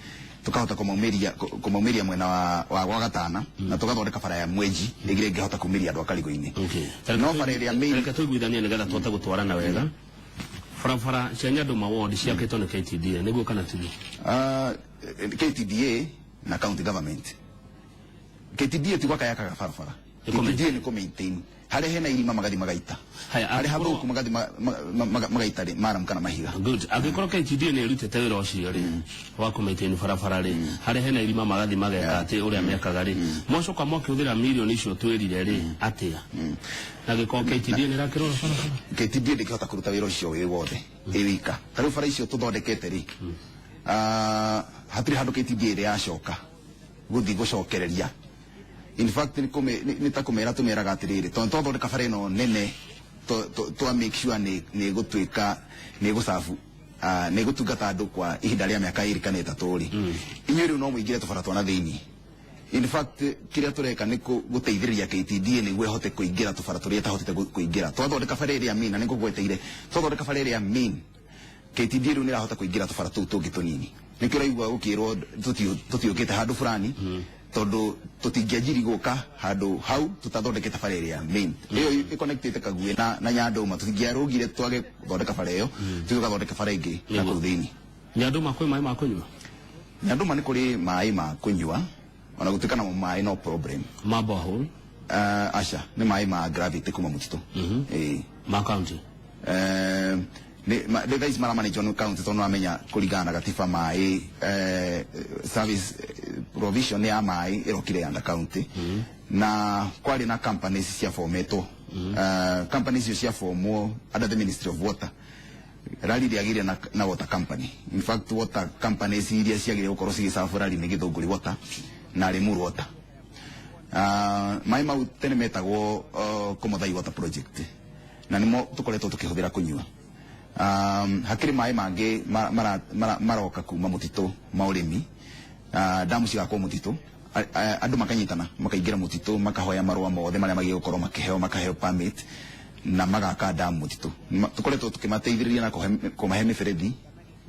tukahota kũmaumĩria mwena wa gwa Gatana, na tũgathondeka bara ya Mwenji ĩrĩa ĩngĩhota kumĩria andũ a Karigũ-inĩ. No bara ĩrĩa main Reke tũiguithanie nĩgetha tũhote gũtwarana wega. Barabara cia Nyandũma ward ciakĩtwo nĩ KTDA, nĩguo kana tiguo? KTDA na county government. KTDA ti gwaka yakaga barabara. KTDA nĩ kũ maintain harĩa hena irima magathi magaita, harĩa hathũku magathi magaita rĩ maram kana mahiga. Good. Angĩkorwo KTDA nĩ ĩrutĩte wĩra ũcio rĩ wa kũ maintain barabara rĩ, harĩa hena irima magathi mageka atĩ ũrĩa mekaga rĩ, mwacoka mwakĩhũthĩra mirioni icio twĩrire rĩ atĩa? Na gĩkorwo KTDA nĩ ĩrakĩrora barabara? KTDA ndĩngĩhota kũruta wĩra ũcio wĩ wothe ĩ wika. Ta rĩu bara icio tũthondekete rĩ, hatirĩ handũ KTDA ĩrĩ yacoka gũthiĩ gũcokereria. In fact nĩ ta kũmera tũmeraga atĩrĩrĩ, tondũ twathondeka bara ĩno nene twa make sure nĩ ĩgũtuĩka nĩ ĩgũcabu, nĩ ĩgũtungata andũ kwa ihinda rĩa mĩaka 2 kana 3 rĩ, inyuĩ rĩu no mũingĩre tũbara twa na thĩinĩ. In fact kĩrĩa tũreka nĩ gũteithĩrĩria KTDA nĩguo ĩhote kũingĩra tũbara tũrĩa ĩtahotete kũingĩra. Twathondeka bara ĩrĩa main, na nĩ ngũgweteire, twathondeka bara ĩrĩa main, KTDA rĩu nĩ ĩrahota kũingĩra tũbara tũu tũngĩ tũnini. Nĩkĩo ũraigua gũkĩrwo tũtiũkĩte handũ fulani, tondũ tũtingĩanjiri gũka handũ hau tũtathondekete bara ĩrĩa main. Ĩyo ĩconnectĩte Kaguĩ na Nyandũma, tũtingĩarũgire twage gũthondeka bara ĩyo, tũthiĩ tũgathondeka bara ĩngĩ na kũu thĩinĩ. Nyandũma kwĩ maĩ ma kũnyua? Nyandũma nĩ kũrĩ maĩ ma kũnyua, ona gũtuĩka namo maĩ no problem. Ma borehole? Aca, nĩ maĩ ma gravity kuma mũtitũ. Ma county? Nĩ thaa ici maramanĩjwo nĩ county, tondũ nĩwamenya kũringana na gatiba maĩ, service provision ya maĩ ĩrokire under county. Na kwarĩ na companies ciabometwo. Companies icio ciabomwo under the Ministry of Water. Rari rĩagĩire na water company. In fact water companies iria ciagĩrĩire gũkorwo cigĩcabu rari nĩ Gĩthũngũri Water na Limuru Water. Maĩ mau tene metagwo Komothai Water Project, na nĩmo tũkoretwo tũkĩhũthĩra kũnyua. Hakĩrĩ maĩ mangĩ maroka kuma mũtitũ ma ũrĩmi, damu cigakwo mũtitũ, andũ makanyitana makaingĩra mũtitũ, makahoya marũa mothe marĩa magĩrĩirwo gũkorwo makĩheo, makaheo permit na magaka damu mũtitũ. Tũkoretwo tũkĩmateithĩrĩria na kũmahe mĩberethi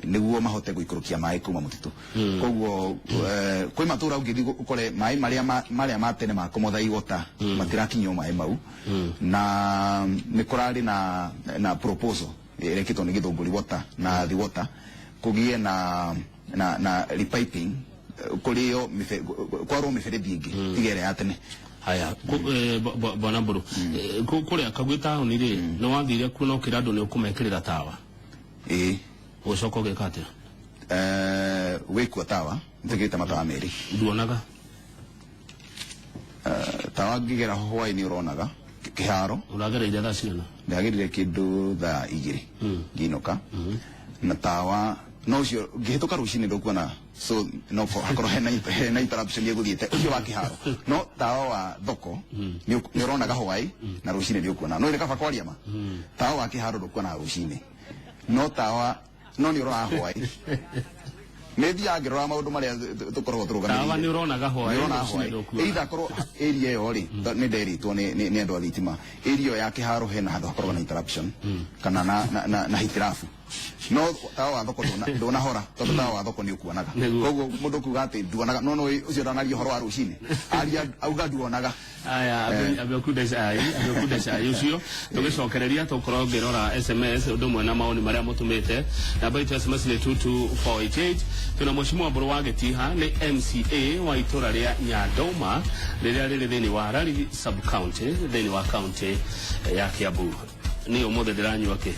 nĩguo mahote gũikũrũkia maĩ kuma mũtitũ. Koguo kwĩ matũra ũngĩthiĩ ũkore maĩ marĩa ma tene ma Komothai Water matirakinyio maĩ mau, na nĩ kũrarĩ na proposal ĩrekĩtwo nĩ Gĩthũngũri Water na The Water kũgĩe na repiping, kũrĩo kwarwo mĩberethi ĩngĩ tiga ĩrĩa ya tene. Haya, bwana Mburu, kũrĩa Kaguĩ taũni rĩ, nĩ wathire kuo na ũkĩra andũ nĩ ũkũmekĩrĩra tawa? Ĩĩ. Ũgĩcoka ũgĩka atĩa? Wĩkua tawa, nĩtwĩkĩrĩte matawa merĩ. Nduonaga? Tawa ngĩgera hwaĩ-inĩ ũronaga kĩharo. Ũragereire thaa cigana? Ndagerire kĩndũ thaa 2 ngĩinũka. Na tawa no ũcio ngĩhĩtũka rũcinĩ ndũkuona, so no hakorwo hena interruption ĩgũthiĩte ũcio wa kĩharo. No tawa wa thoko nĩ ũronaga hwaĩ na rũcinĩ nĩ ũkuona. No nĩ kaba kwaria ma. Tawa wa kĩharo ndũkuona rũcinĩ, no tawa no nĩ ũronaga hwaĩ. Nĩ thiaga ngĩrora maũndũ marĩa tũkoragwo tũrũgamĩrĩire. Tawa nĩ ũronaga hwaĩ, Nĩ ũronaga rũcinĩ hwaĩ. ndũkuona. Either akorwo area ĩyo rĩ, nĩ nderĩtwo nĩ andũ a thitima, area ĩyo ya kĩharo hena handũ hakoragwo na interruption kana na hitirabu. No tawa wa thoko ndũnahora, tondũ tawa wa thoko nĩ ũkuonaga. Koguo mũndũ kuga atĩ nduonaga, no no ũcio ndanaria ũhoro wa rũcinĩ, aria auga nduonaga. Aya, abekunda cai, abekunda cai ũcio tũgĩcokereria tũkorwo ngĩrora SMS ũndũ ũmwe na maoni marĩa mũtũmĩte. Namba itũ SMS nĩ 22488. Tuna Mheshimiwa Mburu wa Gĩtiha nĩ MCA wa itũra rĩa Nyandoma rĩrĩa rĩrĩ thĩinĩ wa Rari sub county thĩinĩ wa county ya Kiambu. Niĩ ũmũthĩ ndĩranyua kĩ?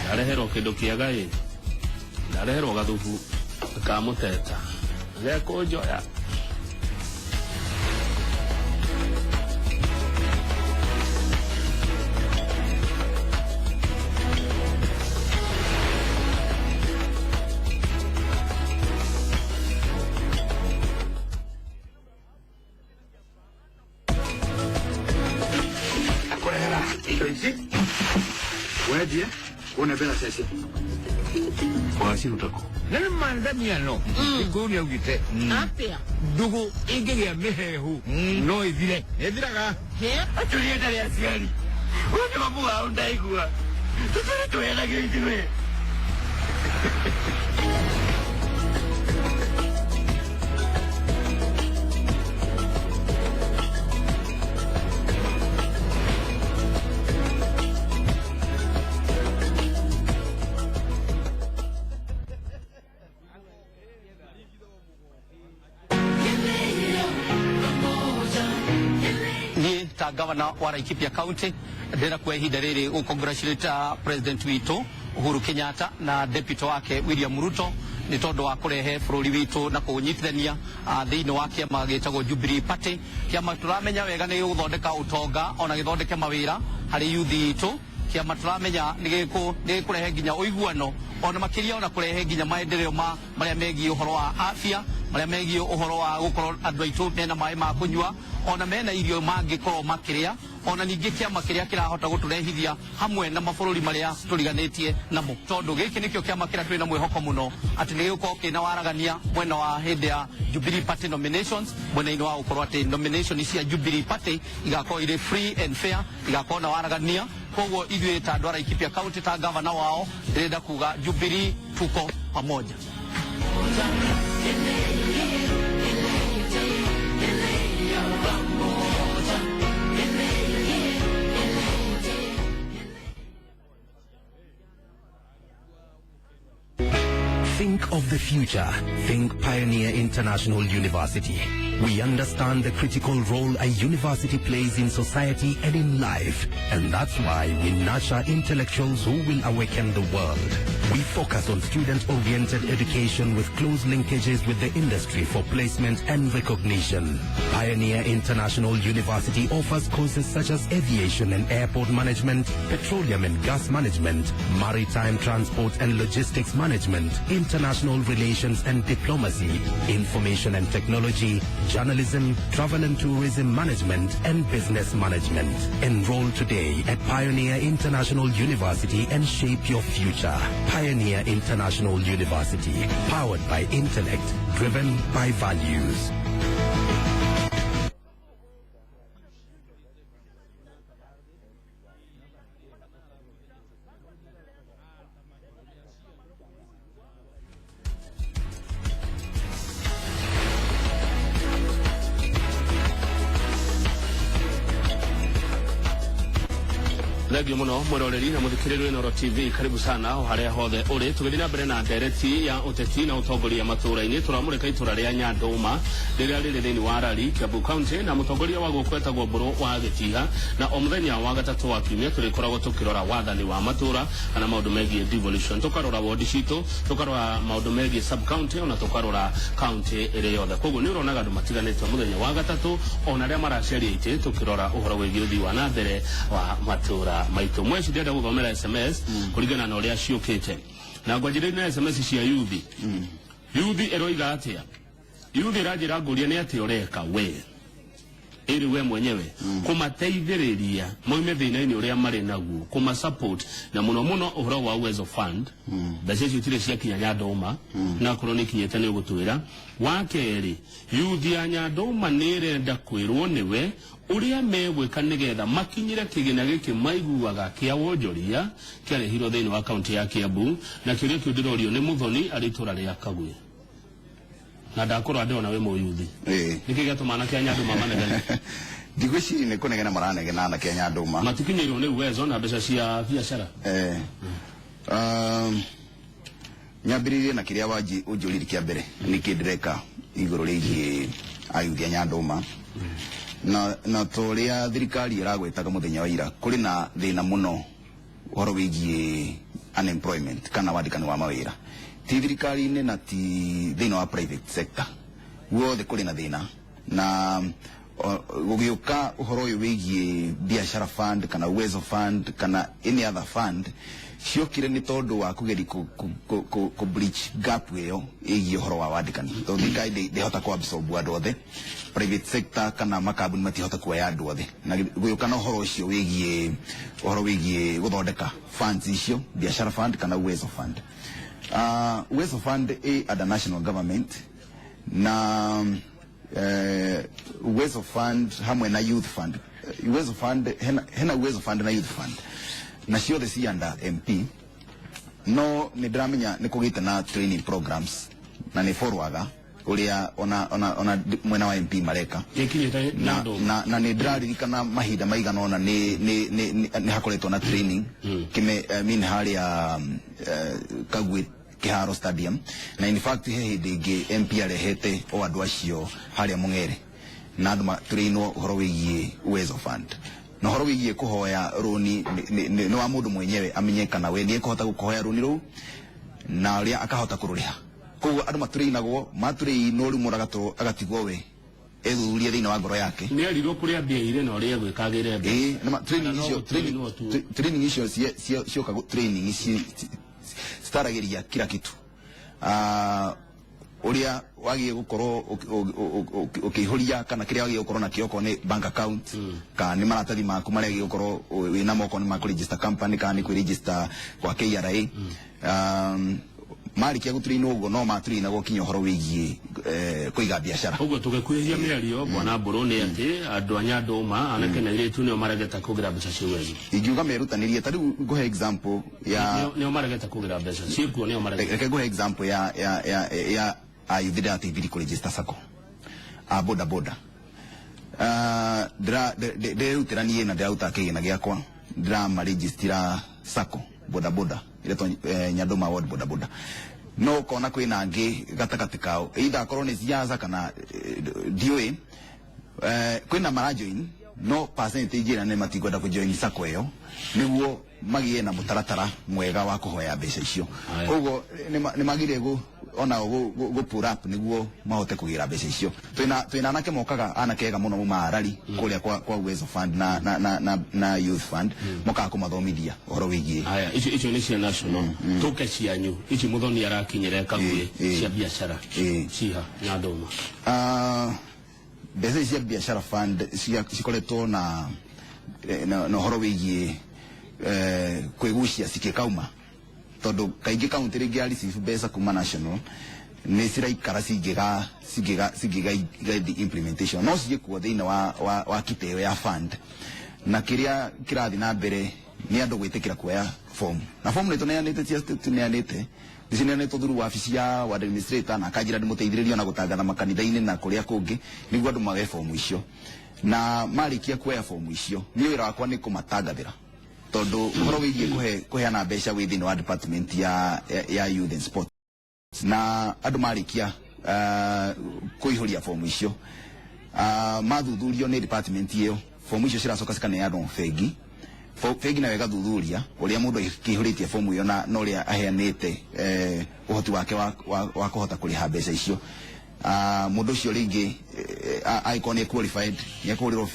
Ndareherwo kĩndũ kĩega ĩ. Ndareherwo gathubu ka mũteta. Gekũnjoya. Wendie wone mbeca ciacio. Waciruta kũ? Na nĩ mandamiano gĩkũyũ nĩ augĩte Atia. ndũgũ ĩngĩgĩa mĩhehu no ĩthire. Ĩthiraga. Atũrie ndarĩ aciari ũyũ nĩ mamu wao ndaigua tũtũrĩ tũhenagio ithuĩ. Niĩ ta gavana wa Laikipia County ndĩrenda kuoya ihinda rĩrĩ gũ congratulate president witũ Uhuru Kenyatta na deputy wake William Ruto nĩ tondũ wa kũrehe bũrũri witũ na kũũnyitithania thĩinĩ wa kĩama gĩtagwo Jubilee Party. Kĩama tũramenya wega nĩ gĩgũthondeka ũtonga ona gĩthondeke mawĩra harĩ youth itũ. Kĩama tũramenya nĩ gĩkũrehe nginya ũiguano ona makĩria ona kũrehe nginya maendeleo ma marĩa megiĩ ũhoro wa afya, marĩa megiĩ ũhoro wa gũkorwo andũ aitũ mena maĩ ma kũnyua ona mena irio mangĩkorwo makĩrĩa, ona ningĩ kĩama kĩrĩa kĩrahota gũtũrehithia hamwe na mabũrũri marĩa tũriganĩtie namo, tondũ gĩkĩ nĩkĩo kĩama kĩrĩa twĩna mwĩhoko mũno atĩ nĩ gĩgũkorwo kĩna waragania mwena wa hĩndĩ ya Jubilee Party nominations, mwena-inĩ wa gũkorwo atĩ nomination cia Jubilee Party igakorwo irĩ free and fair, igakorwo na waragania. Koguo ithuĩ ta andũ a Laikipia County ta gavana wao ndĩrenda kuga Jubilee tuko pamoja. Think of the future. Think Pioneer International University. We understand the critical role a university plays in society and in life, and that's why we nurture intellectuals who will awaken the world. We focus on student-oriented education with close linkages with the industry for placement and recognition. Pioneer International University offers courses such as aviation and airport management, petroleum and gas management, maritime transport and logistics management, international relations and diplomacy, information and technology, journalism, travel and tourism management, and business management. Enroll today at Pioneer International University and shape your future. Pioneer International University, powered by intellect, driven by values. Thengio muno mwiroreri na muthikiriria Inooro TV, karibu sana o haria hothe uri. Tugithii na mbere na ndereti ya uteti na utongoria matura-ini, turamurika itura ria Nyanduma riria riri thiini wa Rari, Kiambu County, na mutongoria wa guku etagwo Mburu wa Gitiha. Na o muthenya wa gatatu wa kiumia turikoragwo tukirora wathani wa matura kana maundu megie devolution, tukarora wodi citu, tukarora maundu megie sub county ona tukarora county iri yothe. Koguo ni uronaga andu matiganite muthenya wa gatatu ona aria maraceria iti, tukirora uhoro wigie uthii wa na mbere wa matura maitu. Mweci ndĩrenda gũthomera SMS kũringana na ũrĩa ciũkĩte, na ngwanjĩrĩria na SMS cia yuthi. Yuthi ĩroiga atĩa? Yuthi ĩranjĩra ngũria nĩ atĩa ũreka we ĩrĩ we mwenyewe kũmateithĩrĩria moime thĩna-inĩ ũrĩa marĩ naguo, kũma support na mũno mũno ũhoro wa Uwezo Fund. Mbeca icio itirĩ ciakinya Nyandũma, na akorwo nĩ ikinyĩte nĩ ũgũtwĩra. Wa kerĩ, yuthi ya Nyandũma nĩ ĩrenda kwĩrwo nĩwe ũrĩa megwĩka nĩgetha makinyĩre kĩgĩna gĩkĩ maiguaga kĩa wonjoria kĩarehirwo thĩinĩ wa kaunti ya Kiambu. Na kĩũria kĩu ndĩrorio nĩ Mũthoni arĩ itũra rĩa Kagwe, na ndakorwo ndĩrona wĩ mũyuthi. Nĩkĩ gĩatũma anake a Nyandũma manegene? Ndigwĩciria nĩ kũnegena maranegena anake a Nyandũma. Matikinyĩirwo nĩ Uwezo na mbeca cia biacara. Nyambĩrĩrie na kĩrĩa wanji ũnjũririe kĩa mbere, nĩkĩ ndĩreka igũrũ rĩgiĩ ayuthi a Nyandũma. Na ta ũrĩa thirikari ĩragwĩtaga mũthenya wa ira, kũrĩ na thĩna mũno ũhoro wĩgiĩ unemployment kana wandĩkani wa mawĩra, ti thirikari-inĩ na ti thĩinĩ wa private sector, guothe kũrĩ na thĩna. Na Gũgĩũka ũhoro ũyũ wĩgiĩ Biashara Fund kana Uwezo Fund kana any other fund, ciokire nĩ tondũ wa kũgeria kũ bridge gap ĩyo ĩgiĩ ũhoro wa wandĩkani, tondũ thirikari ndĩhota kũ absorb andũ othe, private sector kana makambuni matihota kuoya andũ othe, na gũgĩũka na ũhoro ũcio wĩgiĩ ũhoro wĩgiĩ gũthondeka funds icio, Biashara Fund kana Uwezo Fund. Uwezo Fund ĩ under national government na Uwezo Fund hamwe na Youth Fund. Uwezo Fund hena Uwezo Fund na Youth Fund na ciothe ci under MP, no nĩ ndĩramenya nĩ kũgĩte na training programs na nĩ forwaga ũrĩa ona mwena wa MP mareka. Ĩkinyĩte na, Nyandũma? Na nĩ ndĩraririkana mahinda maigana ũna nĩ hakoretwo na training kime, I mean, harĩa Kagwe Kiharo Stadium, na in fact he hĩndĩ ĩngĩ MP arehete o andũ acio harĩa Mũng'ere na andũ matũrĩinwo ũhoro wĩgiĩ Uwezo Fund na ũhoro wĩgiĩ kũhoya rũni. Nĩ wa mũndũ mwenyewe amenye kana we nĩ ekũhota kũhoya rũni rũu na ũrĩa akahota kũrũrĩha. Koguo andũ matũrĩinagwo, matũrĩinwo, rĩu mũndũ agatigwo we ethuthurie thĩinĩ wa ngoro yake. Nĩ erirwo kũrĩa mbia irĩ na ũrĩa egwĩkagĩre mbeca. Ĩĩ, nĩma training Kana no icio training gũtũrĩinwo tu? Training icio cioka training ici citaragĩria kila kitu, ũrĩa wagĩrĩire gũkorwo ũkĩihũria kana kĩrĩa wagĩrĩire gũkorwo nakĩo, okorwo nĩ bank account kana nĩ maratathi maku marĩa wagĩrĩire gũkorwo wĩ namo, okorwo nĩ ma kũregister company kana nĩ kwĩregister kwa KRA. Marĩkia gũtũrĩinwo ũguo no matũrĩinagwo kinya ũhoro wĩgiĩ kũiga biacara. Ũguo tũgĩkuhĩhia mĩario, bwana Mbũrũ, nĩ atĩ andũ a Nyandũma, anake na airĩtu, nĩo maregete kũgĩra mbeca cia Uwezo? Ingiuga merutanĩrie, ta rĩu ngũhe example ya Nĩo maregete kũgĩra mbeca ciĩkuo, nĩo maregete. Reke nguhe example ya ayuthi ndĩrateithirie kũregister sacco a boda boda. Ndĩrerutĩra niĩ na ndĩraruta kĩgĩna gĩakwa, ndĩramarejistira sacco boda boda iretwo Nyandũma Ward Boda Boda, no ũkona kwĩna angĩ gatagatĩ kao, either akorwo nĩ siasa kana ndiũĩ, kwĩna marajoin no percentage ĩrĩa nĩ matikwenda kũjoin sacco ĩyo nĩguo magĩe na mũtaratara mwega wa kũhoya mbeca icio. Aya. Koguo nĩ magire gu onao gu pull up nĩguo mahote kũgĩra mbeca icio. Twĩna anake mokaga, anake ega mũno muma Arari kũrĩa kwa Uwezo Fund na Youth Fund, mokaga kũmathomithia ũhoro wĩgiĩ. Haya, icio nĩ cia national, tũke cianyu ici Mũthoni arakinyĩra Kaguĩ cia biacara. Ciha Nyandũma? Mbeca ici cia Biashara Fund cikoretwo na ũhoro wĩgiĩ kwĩgucia cikĩkauma, tondũ kaingĩ kaunti rĩngĩ ya receive mbeca kuma national nĩ ciraikara cingĩga implementation, no ciĩkuo thĩinĩ wa kitĩ ĩyo ya fund, na kĩrĩa kĩrathiĩ na mbere nĩ andũ gwĩtĩkĩra kuoya form, na form nĩ tũneanĩte, cia tũneanĩte, nĩcineanĩtwo through wabici ya ward administrator, na akanjĩra ndĩmũteithĩrĩrie ona gũtangatha makanitha-inĩ na kũrĩa kũngĩ nĩguo andũ maoe fomu icio. Na marĩkia kuoya fomu icio, niĩ wĩra wakwa nĩ kũmatangathĩra, tondũ ũhoro wĩgiĩ kũheana mbeca wĩ thĩinĩ wa department ya youth and sport. Na andũ marĩkia kũihũria fomu icio, mathuthurio nĩ department ĩyo, fomu icio ciracoka cikaneanwo bengi. Bengi nayo ĩgathuthuria ũrĩa mũndũ akĩihũrĩtie fomu ĩyo na ũrĩa aheanĩte ũhoti wake wa kũhota kũrĩha mbeca icio. Mũndũ ũcio rĩngĩ angĩkorwo nĩ qualified, nĩ ekũhũrĩrwo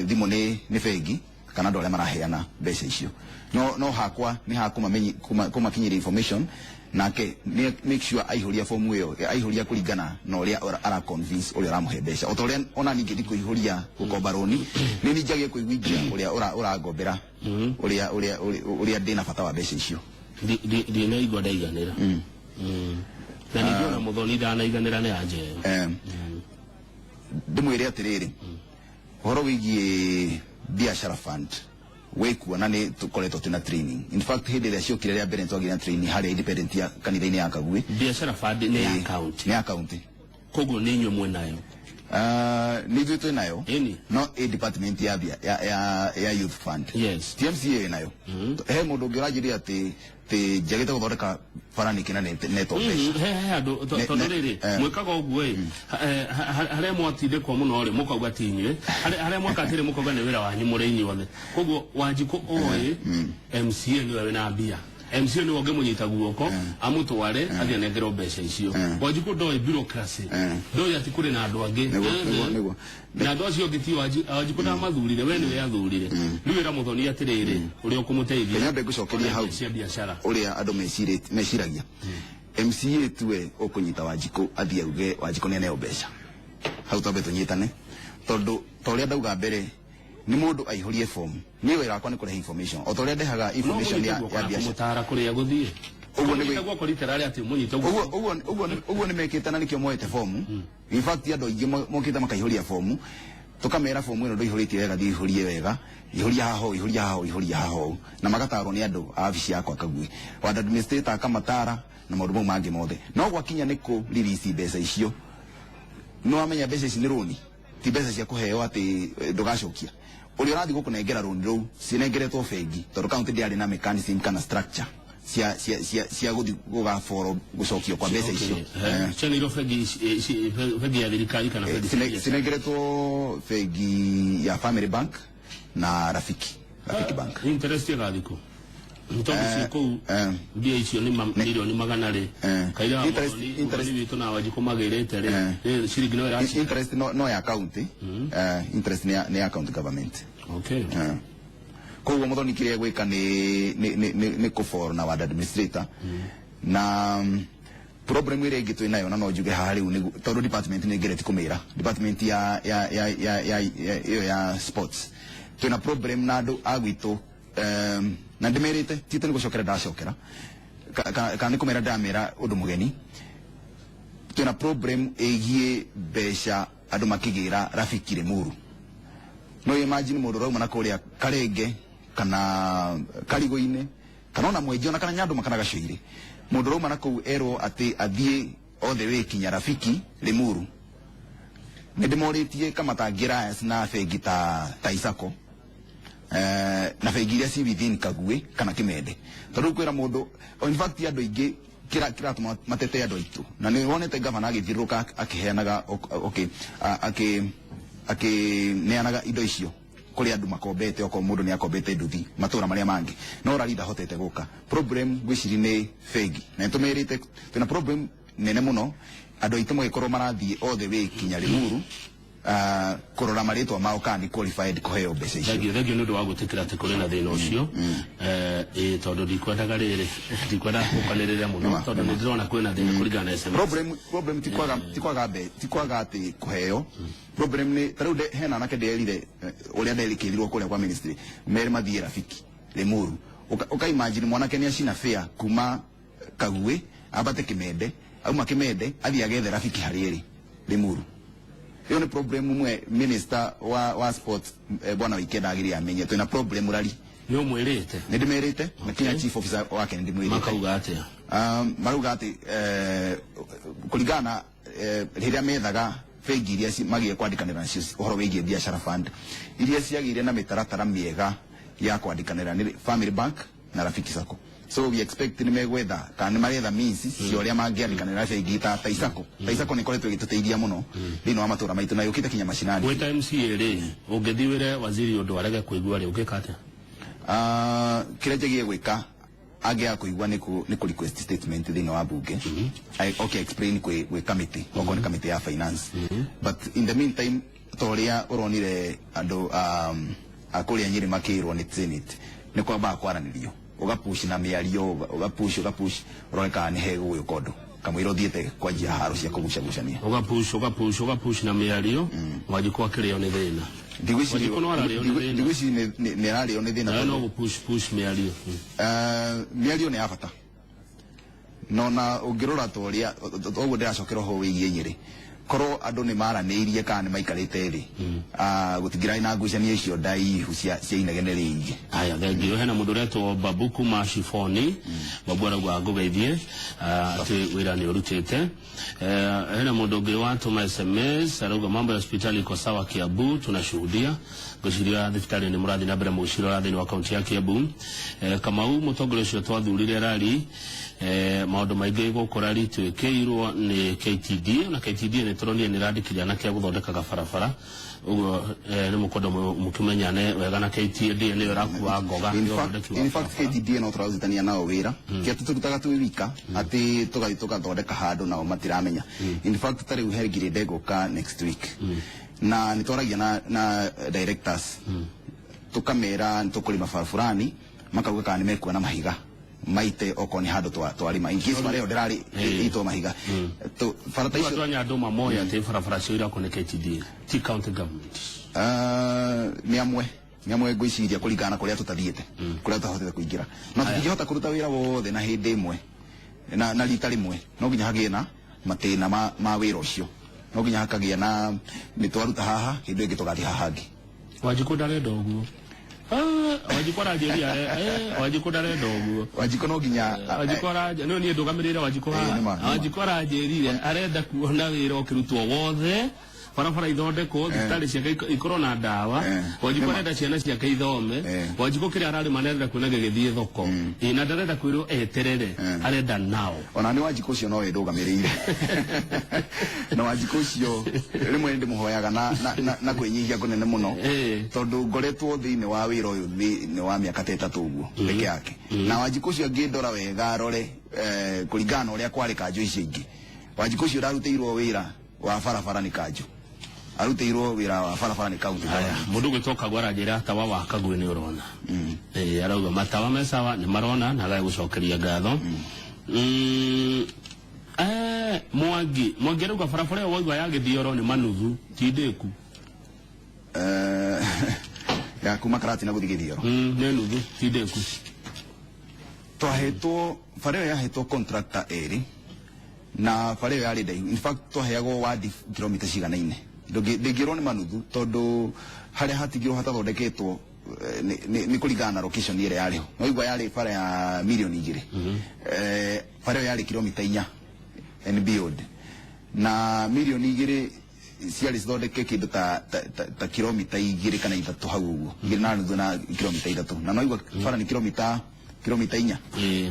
thimũ nĩ bengi kana andũ arĩa maraheana mbeca icio. No hakwa nĩ ha kũmakinyĩria information, nake nĩ make sure aihũria fomu ĩyo, aihũria kũringana na ũrĩa ara convince ũrĩa ũramũhe mbeca, o ta ũrĩa ona ningĩ ndikũihũria gũkomba rũni, nĩ ninjagie kũiguithia ũrĩa ũrangombera ũrĩa ndĩna bata wa mbeca icio. Ndinaigua ndaiganĩra. Na ningĩ ona Mũthoni ndanaiganĩra nĩ anja ĩyo. Ndĩmwĩre atĩrĩrĩ, ũhoro wĩgiĩ Biashara Fund wĩkuo na nĩ tũkoretwo twĩna training. In fact, hĩndĩ ĩrĩa ciokire rĩa mbere, nĩtwagĩire na training harĩa Independent ya kanitha-inĩ ya Kagui. Biashara Fund nĩ ya kaunti? Nĩ ya kaunti. Koguo nĩ inyuĩ mwĩnayo? Nĩ ithuĩ twĩ nayo. Ĩni. No ĩ department ya Youth Fund. TMCA ĩ nayo. He mũndũ ũngĩ ũranjĩrire atĩ njagĩte gũthondeka bara nĩkĩ na netwo mbeca. He andũ tondũ rĩrĩ mwĩkaga ũguo ĩ, harĩa mwatindĩkwo mũno rĩ, mũkauga ti inyuĩ, harĩa mweka atĩrĩ, mũkauga nĩ wĩra wanyu mũrĩ inyuothe. Koguo Wanjikũ oĩ MCA nĩwe wĩna mbia. MCA nĩwe ũngĩmũnyita guoko amũtware athiĩ anengerwo mbeca icio. Wanjikũ ndoĩ bureaucracy, ndoĩ atĩ kũrĩ na andũ angĩ. Nĩguo. Na andũ acio angĩ ti Wanjikũ ndamathurire, we nĩwe athurire. Rĩu ĩra Mũthoni atĩrĩrĩ, ũrĩa ũkũmũteithia Nyambe ngũcokerie hau. cia biacara. Ũrĩa andũ meciragia MCA tuwe ũkũnyita Wanjikũ athiĩ auge Wanjikũ nĩ aneo mbeca, hau twambe tũnyitane, tondũ ta ũrĩa ndauga mbere nĩ mũndũ aihũrie form. Niĩ wĩra wakwa nĩ kũrehe information o ta ũrĩa ndehaga No information mũnyite ya guoko ya na biacara. kũmũtara kũrĩa gũthiĩ. Ũguo nĩ Mũnyite guoko literally atĩ mũnyite ũguo guoko. Ũguo nĩ mekĩte na nĩkĩo moete fomu. In fact, andũ aingĩ mokĩte makaihũria fomu, tũkamera fomu ĩno ndũihũrĩtie wega, thiĩ ihũrie wega, ihũria haha ũũ, ihũria haha ũũ, ihũria haha ũũ, na magatarwo nĩ andũ a wabici yakwa Kagui, ward administrator akamatara na maũndũ mau mangĩ mothe. No gwakinya nĩ kũ release mbeca icio, nĩ wamenya mbeca ici nĩ rũni, ti mbeca cia kũheo atĩ ndũgacokia. Ũrĩa ũrathiĩ gũkũnengera rũni rũu cinengeretwo bengi, tondũ kaunti ndĩarĩ na mechanism kana structure cia gũthiĩ gũgaboro gũcokio kwa mbeca icio. Cianĩirwo bengi bengi ya thirikari kana bengi cia biacara? Cinengeretwo bengi ya Family Bank na Rafiki Bank. Interest ĩgathiĩ kũ tondũ ciĩ kũu mbia icio nĩ milioni magana rĩ kaira wa Muthoni witũ na Wanjikũ magĩrĩte rĩ, ciringi no ĩraci Interest no ya county, interest nĩ ya county government. Koguo Muthoni kĩrĩa gwĩka nĩ kũboro na ward administrator na problem ĩrĩa ĩngĩ twĩ nayo, na no njuge haha rĩu tondũ department nĩ ngereti kũmĩra department ya ĩyo ya sports, twĩna problem na andũ a gwitũ, na ndĩmerĩte tite nĩ gũcokera ndacokera kana nĩ kũmera ndamera ũndũ mũgeni. Twĩna problem ĩgiĩ mbeca andũ makĩgĩra Rafiki Limuru. No imagine mũndũ ũrauma na kũrĩa Karenge kana Karigũ-inĩ kana ona Mwenji ona kana Nyandũma kana Gacoirĩ, mũndũ ũrauma na kũu erwo atĩ athiĩ all the way kinya Rafiki Limuru. Nĩ ndĩmorĩtie kama tangĩra na bengi ta Isako na bengi iria ci within Kagui kana Kimende, tondũ kwĩra mũndũ in fact andũ aingĩ kĩratũma matete andũ aitũ, na nĩ wonete gavana agĩthiũrũrũka akĩheanaga okay, akĩneanaga indo icio kũrĩ andũ makombete, okorwo mũndũ nĩ akombete nduthi matũra marĩa mangĩ, no rari ndahotete gũka. Problem ngwĩciri nĩ bengi, na nĩtũmerĩte twĩna problem nene mũno, andũ aitũ magĩkorwo marathiĩ all the way kinya Limuru kũrora marĩtwa mao kana nĩ qualified kũheo mbeca icio. Thengio, thengio nĩ ũndũ wa gwĩtĩkĩra atĩ kũrĩ na thĩna ũcio. Ĩĩ, tondũ ndikwendaga rĩrĩ, ndikwendaga gũkanĩrĩra mũno tondũ nĩ ndĩrona kwĩna thĩna kũringana na SMS. Problem ti kwaga atĩ kũheo. Problem nĩ ta rĩu hena anake nderire ũrĩa nderikĩrirwo kũrĩa kwa ministry mere mathiĩ Rafiki Limuru. Ũka imagine mwanake nĩ acina fare kuma Kagui ambate Kimende, auma Kimende athiĩ agethe Rafiki harĩa ĩrĩ Limuru. Ĩyo nĩ problem mwe minister wa sport, bwana Wikenda, agĩrĩire amenye twĩna problem rari. Nĩ ũmwĩrĩte? Nĩ ndĩmerĩte na kinya chief officer wake nĩ ndĩmwĩrĩte. Makauga atĩa? Marauga atĩ kũringana na rĩrĩa methaga bengi iria magĩe kwandĩkanĩra nacio ũhoro wĩgiĩ biacara fund, iria ciagĩire na mĩtaratara mĩega ya kwandĩkanĩra nĩ Family Bank na Rafiki Sacco. So we expect nĩ megwetha kana nĩ maretha means cia ũrĩa mangĩandĩkanĩra na bengi ta Isako. Ta Isako nĩ ĩkoretwo ĩgĩtũteithia mũno thĩinĩ wa matũra maitũ na yũkĩte kinya macinani. Gwĩ ta MCA rĩ, ũngĩthiĩ wĩre waziri ũndũ arege kũigua rĩ, ũngĩka atĩa? Kĩrĩa njagie gwĩka angĩaga kũigua nĩ kũ request statement thĩinĩ wa bunge. Okay, explain gwĩ committee, okorwo nĩ committee ya finance. But in the meantime, ta ũrĩa ũronire andũ a kũrĩa Nyĩrĩ makĩrwo nĩ Senate, nĩ kwambaga kwaranĩrio, ũgapush na mĩario, ũgapush, ũgapush, ũrore kana nĩ hegũgĩũka ũndũ kamũira ũthiĩte kwanjia haro cia kũgucagucania. Ũgapush, ũgapush, ũgapush na mĩario, Wanjikũ akĩrĩo nĩ thĩna. Wanjikũ no ararĩo nĩ thĩna. Ndigwĩciria nĩ ararĩo nĩ thĩna. Nawe no Tondũ gũpush push mĩario. Mĩario nĩ ya bata, no na ũngĩrora ta ũrĩa ũguo ndĩracokera ũhoro wĩgiĩ Nyĩrĩ, korwo andũ nĩ maranĩirie kana nĩ maikarĩte thĩ, gũtingĩrarĩ na ngucanio icio ndaihu cia inegene rĩingĩ. Haya, thengio. Hena mũndũ ũretwo Babu kuma Shifoni. Babu arauga ngũgeithie, atĩ wĩra nĩ ũrutĩte. Hena mũndũ ũngĩ watũma SMS arauga mambo ya hospitali iko sawa Kiambu, tunashuhudia. Ngwĩciria thibitarĩ nĩ mũrathiĩ na mbere mũgĩcirora thĩinĩ wa kaunti ya Kiambu. Kamau, mũtongoria ũcio twathurire rari, maũndũ maingĩ gũkũ rari twĩkĩirwo nĩ KTDA, na KTDA nĩ turonire nä randä anake a gå thondekaga barabara ũguo nä må kwenda må kä menyane wega na KTDA nä yo ĩrakua ngoga In ya fact, ũthondeki wa in fact barabara. KTDA no tũrarutithania nao wĩra kĩa tũtũrutaga twĩ wika atĩ tũgathiĩ tũgathondeka handũ nao matiramenya. In fact, ta rĩu he ngirĩ ndegũka next week na nĩ twaragia na directors, tũkamera nĩ tũkũrĩma bara fulani, makauga kana nĩ mekuona mahiga maite okorwo nĩ handũ twarĩma, in case bara ĩyo ndĩrarĩ itwo mahiga. Bara ta Rĩu icio. andũ a Nyandũma moĩ atĩ barabara cio irakwo nĩ KTDA ti county government? Ah, nĩ amwe ngwĩciria kũringana na kũrĩa tũtathiĩte, kũrĩa tũtahotete kũingĩra, no tũtingĩhota kũruta wĩra wothe na hĩndĩ ĩmwe na rita rĩmwe. No nginya hagĩe na matĩna ma wĩra ũcio, no nginya hakagĩa na nĩ twaruta haha, hĩndĩ ĩngĩ tũgathiĩ haha hangĩ. Wanjikũ ndarenda ũguo. Ah, Wanjikũ aranjĩria, Wanjikũ ndarenda ũguo. Wanjikũ no nginya Wanjikũ aranja no niĩ ndũgamĩrĩire Wanjikũ haha. Nĩma, nĩma. Wanjikũ aranjĩrire arenda kuona wĩra ũkĩrutwo wothe, barabara ithondekwo, thibitarĩ ciake ikorwo na ndawa. Wanjikũ arenda ciana ciake ithome. Wanjikũ kĩrĩa ararĩma nĩarenda kuona gĩgĩthiĩ thoko. Na ndarenda kwĩrwo eterere, arenda nao. Ona nĩ Wanjikũ ũcio nowe ndũgamĩrĩire, na Wanjikũ ũcio rĩmwe nĩ ndĩmũhoyaga na kwĩnyihia kũnene mũno, tondũ ngoretwo thĩinĩ wa wĩra ũyũ thĩinĩ wa mĩaka ta 3 ũguo peke yake, na Wanjikũ ũcio angĩndora wega arore kũringana na ũrĩa kwarĩ kanjũ icio ingĩ, Wanjikũ ũcio ndarutĩirwo wĩra wa barabara nĩ kanjũ, arutĩirwo wĩra wa barabara nĩ county Haya, government. mũndũ ũgwĩtwo Kagwe aranjĩra tawa wa Kagwe nĩ ũrona. Arauga matawa me sawa, nĩ marona na agagũcokeria ngatho. Mwangi arauga barabara ĩyo waigua ya Gĩthioro nĩ manuthu ti ndĩku. Ya kuma Karatina gũthiĩ Gĩthioro? Nĩ nuthu ti ndĩku. Twahetwo bara ĩyo yahetwo contractor erĩ na bara ĩyo yarĩ ndaihu. In fact, twaheagwo wadi kilomita ciganaine. Ndĩngĩrwo nĩ manuthu tondũ harĩa hatigirwo hatathondeketwo nĩ kũringana na location ĩrĩa yarĩ ho. No igua yarĩ bara ya mirioni 2. Bara ĩyo yarĩ kilomita 4 and beyond, na mirioni 2 ciarĩ cithondeke kĩndũ ta kilomita 2 kana 3 hau ũguo, 2.5 na kilomita 3, na no igua bara nĩ kilomita 4.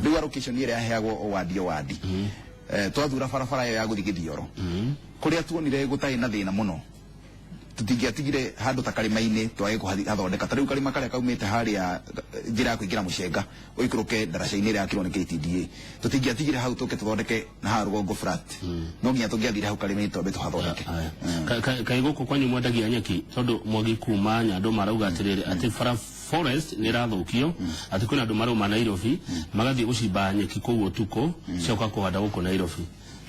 Rĩu allocation ĩrĩa yaheagwo o wadi o wadi, twathura barabara ĩyo ya gũthiĩ Gĩthioro kũrĩa tuonire gũtarĩ na thĩna mũno, tũtingĩatigire handũ ta karĩma-inĩ twage kũhathondeka. Ta rĩu karĩma karĩa kaumĩte harĩa njĩra ya kũingĩra Mũcenga ũikũrũke ndaraca-inĩ ĩrĩa yakirwo nĩ KTDA, tũtingĩatigire hau tũke tũthondeke na haha rũgongo flat. No nginya tũngĩathire hau karĩma-inĩ twambe tũhathondeke. Kaĩ gũkũ kwanyu mwendagia nyeki? Tondũ Mwangi kuma Nyandũ marauga atĩrĩrĩ atĩ bara forest nĩ ĩrathũkio, atĩ kwĩna andũ marauma Nairobi magathiĩ gũcimba nyeki kũu ũtukũ cioka kũhanda gũkũ Nairobi,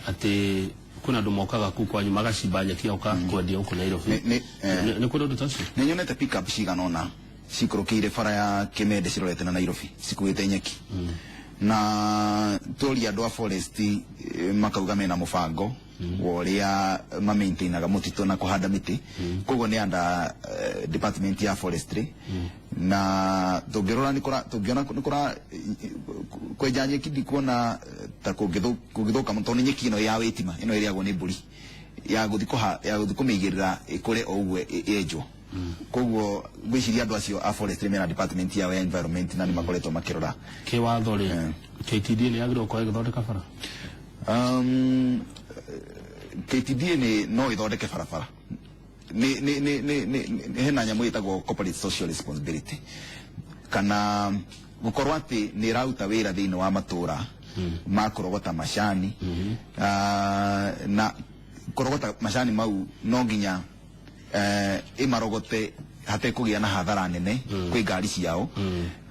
atĩ kwĩna andũ mokaga kuu kwanyu magacimba nyeki oka kwendia gũkũ Nairobi. Nĩ kũrĩ ũndũ ta ũcio? Nĩ nyonete pickup cigana ũna cikũrũkĩire bara ya Kĩmende cirorete na Nairobi cikuĩte nyeki, na tũria andũ a forest, makauga mena mũbango wa ũrĩa mamaintainaga mũtitũ na kũhanda mĩtĩ, koguo nĩ under department ya forestry, na tũngĩrora nĩ kũra tũngĩona nĩ kũra kwenja nyeki, ndikuona ta kũngĩthũka mũno, tondũ nĩ nyeki ĩno ya wĩtima ĩno ĩrĩagwo nĩ mbũri ya gũthi kũha ya gũthi kũmĩigĩrĩra ĩkũre o ũguo yenjwo. Koguo ngwĩciria andũ acio a forestry mena department yao ya environment na nĩ makoretwo makĩrora. Kĩwatho rĩ, KTDA nĩ yagĩrĩirwo gũkorwo ĩgĩthondeka bara? KTDA nĩ no ĩthondeke barabara. Nĩ hena nyamũ ĩtagwo corporate social responsibility, kana gũkorwo atĩ nĩ ĩraruta wĩra thĩinĩ wa matũra ma kũrogota macani. Ah, na kũrogota macani mau no nginya ĩmarogote hatekũgĩa na hathara nene kwĩ ngari ciao.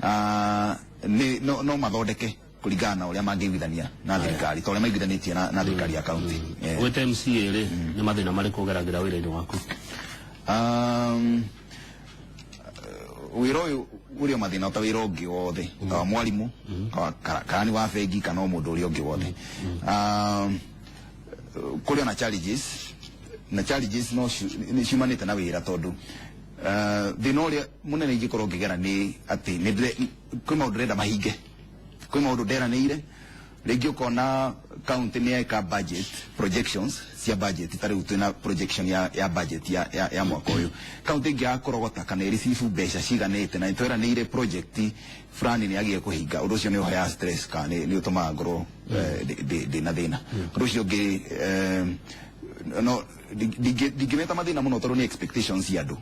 Ah, nĩ no mathondeke kũringana na ũrĩa mangĩiguithania na thirikari, ta ũrĩa maiguithanĩtie na thirikari ya county. Wĩta MCA rĩ, nĩ mathĩna marĩkũ ũgeragĩra wĩra-inĩ waku? Wĩra ũyũ ũrĩ o mathĩna ta wĩra ũngĩ wothe, ta wa mwarimũ, ta wa karani wa bengi, kana o mũndũ ũrĩa ũngĩ wothe. Kũrĩ ona challenges, na challenges no nĩ ciumanĩte na wĩra, tondũ thĩna ũrĩa mũnene ingĩkorwo ngĩgera nĩ atĩ kwĩ maũndũ ndĩrenda mahinge, kwĩ maũndũ nderanĩire Rĩngĩ ũkona county nĩ yeka budget projections cia budget, ta rĩu twĩna projection ya budget ya mwaka ũyũ, county ĩngĩ ya kũrogota kana ĩreceive mbeca ciganĩte na nĩtweranĩire project fulani nĩ yagĩrĩire kũhinga, ũndũ ũcio nĩ ũheaga stress kana nĩ ũtũmaga ngorwo ndĩ na thĩna. Ũndũ ũcio ũngĩ, no ndingĩmeta mathĩna mũno tondũ nĩ expectations cia andũ.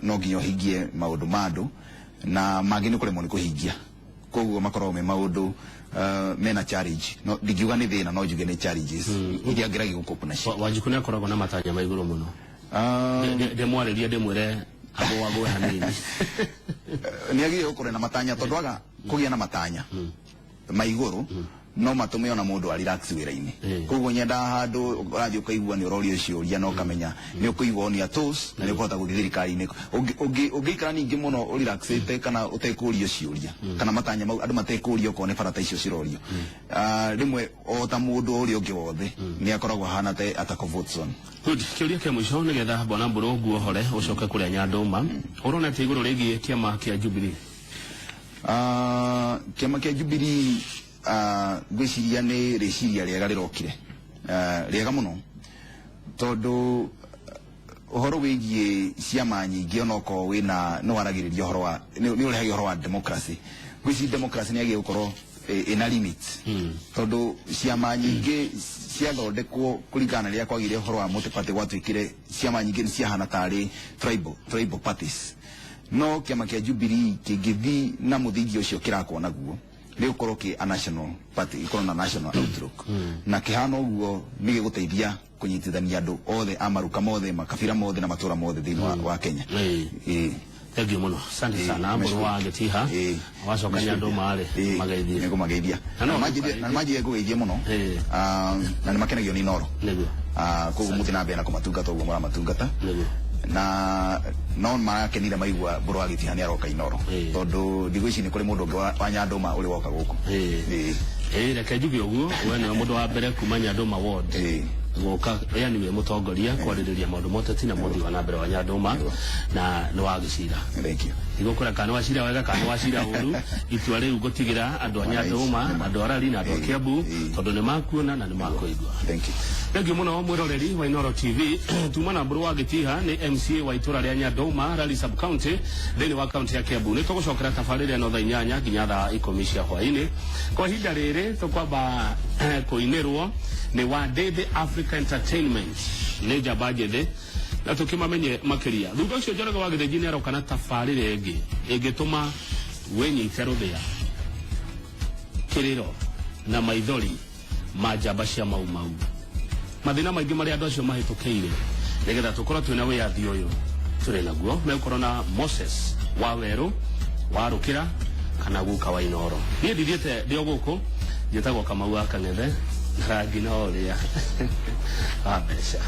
No nginya ũhingie maũndũ ma andũ na mangĩ nĩ kũremwo nĩ kũhingia, koguo makoragwo me maũndũ mena challenge. No ndingiuga nĩ thĩna, no njuge nĩ challenges iria ngeragia gũcope nacio. Wanjikũ nĩ akoragwo na matanya ma igũrũ mũno. Ndĩmwarĩrie ndĩmwĩre agũagũe hanini. Nĩ agĩrĩire gũkorwo na matanya tondũ aga kũgĩa na matanya ma igũrũ no matũme ona mũndũ a relax wĩra-inĩ. Koguo nyendaga handũ ũrathiĩ ũkaigua nĩ ũrorio ciũria na ũkamenya nĩ ũkũigua on your toes na nĩ ũkũhota gũthiĩ thirikari-inĩ. Ũngĩikara ningĩ mũno ũrelaxĩte kana ũtekũrio ciũria kana matanya mau andũ matekũrio okorwo nĩ barata icio cirorio, rĩmwe o ta mũndũ ũrĩa ũngĩ wothe nĩ akoragwo ahana ta ata comfort zone. Good. Kĩũria kĩa mũico nĩgetha bwana Mbũrũ nguohore ũcoke kũrĩa Nyandũma. Ũrona atĩa igũrũ rĩgiĩ kĩama kĩa Jubilee? Kĩama kĩa Jubilee, ngwĩciria nĩ rĩciria rĩega rĩrokire, rĩega mũno tondũ ũhoro wĩgiĩ ciama nyingĩ onokorwo wĩna nĩ waragĩrĩria ũhoro wa nĩ ũrehagia ũhoro wa democracy. Ngwĩciria democracy nĩ yagĩrĩire gũkorwo ĩna limit tondũ ciama nyingĩ ciathondekwo kũringana na rĩrĩa kwagĩire ũhoro wa multi-party, gwatuĩkire ciama nyingĩ nĩ ciahana tarĩ tribal parties. No kĩama kĩa Jubilee kĩngĩthi na mũthingi ũcio kĩrakwo naguo nĩ gũkorwo kĩ a national party, gĩkorwo na national outlook na kĩhana ũguo nĩ gĩgũteithia kũnyitithania andũ othe a maruka mothe, makabira mothe na matũra mothe thĩinĩ wa Kenya. Ĩĩ. Thank you mũno. Asante sana Mbũrũ wa Gĩtiha. Wacoka Nyandũma rĩ, mageithie. Nĩ ngũmageithia. Na no Na manjĩrie ngũgeithie mũno. Na nĩ makenagio nĩ Inooro. Koguo mũthiĩ na mbere na kũmatungata ũguo mũramatungata. Na no marakenire maigua Mbũrũ wa Gĩtiha nĩ aroka Inooro tondũ ndigwĩciria nĩ kũrĩ mũndũ ũngĩ wa Nyandũma ũrĩ woka gũkũ. Ĩĩ, reke njuge ũguo, we nĩwe mũndũ wa mbere kuma Nyandũma ward gũka, yani wĩ mũtongoria kwarĩrĩria maũndũ ma ũteti na mũthii wa na mbere wa Nyandũma na nĩ wa gĩcira. Thank you. Ndigũkũra kana nĩ wacira wega kana nĩ wacira ũru, itua rĩu ngũtigĩra andũ a Nyandũma, andũ a Rari na andũ a Kiambu tondũ nĩ makuona na nĩ makũigua. Thank you. Thank you mũno mwĩroreri wa Inooro TV. Tuma na Mbũrũ wa Gĩtiha nĩ MCA wa itũra rĩa Nyandũma, Rari sub county thĩinĩ wa kaunti ya Kiambu. Nĩ tũgũcokera tabarĩra ĩno thaa 8 nginya thaa 10 cia hwaĩ-inĩ. Kwa ihinda rĩrĩ tũkwamba kũinĩrwo nĩ wa Ndĩndĩ Africa Entertainment, nĩ njamba njĩthĩ na tũkĩmamenye makĩria. Thutha ũcio Njoroge wa Gĩthĩnji nĩ aroka na tabarĩra ĩngĩ ĩngĩtũma wĩnyite rũthĩa, kĩrĩro na maithori ma njamba cia Mau Mau, mathĩna maingĩ marĩa andũ acio mahĩtũkĩire nĩgetha tũkorwo twĩna wĩyathi ũyũ tũrĩ naguo. Megũkorwo na Moses wa Werũ wa Rũkĩra kana guka wa Inooro. Niĩ ndithiĩte ndĩ o gũkũ, njĩtagwo Kamau wa Kang'ethe na rangi no ũrĩa wa mbeca.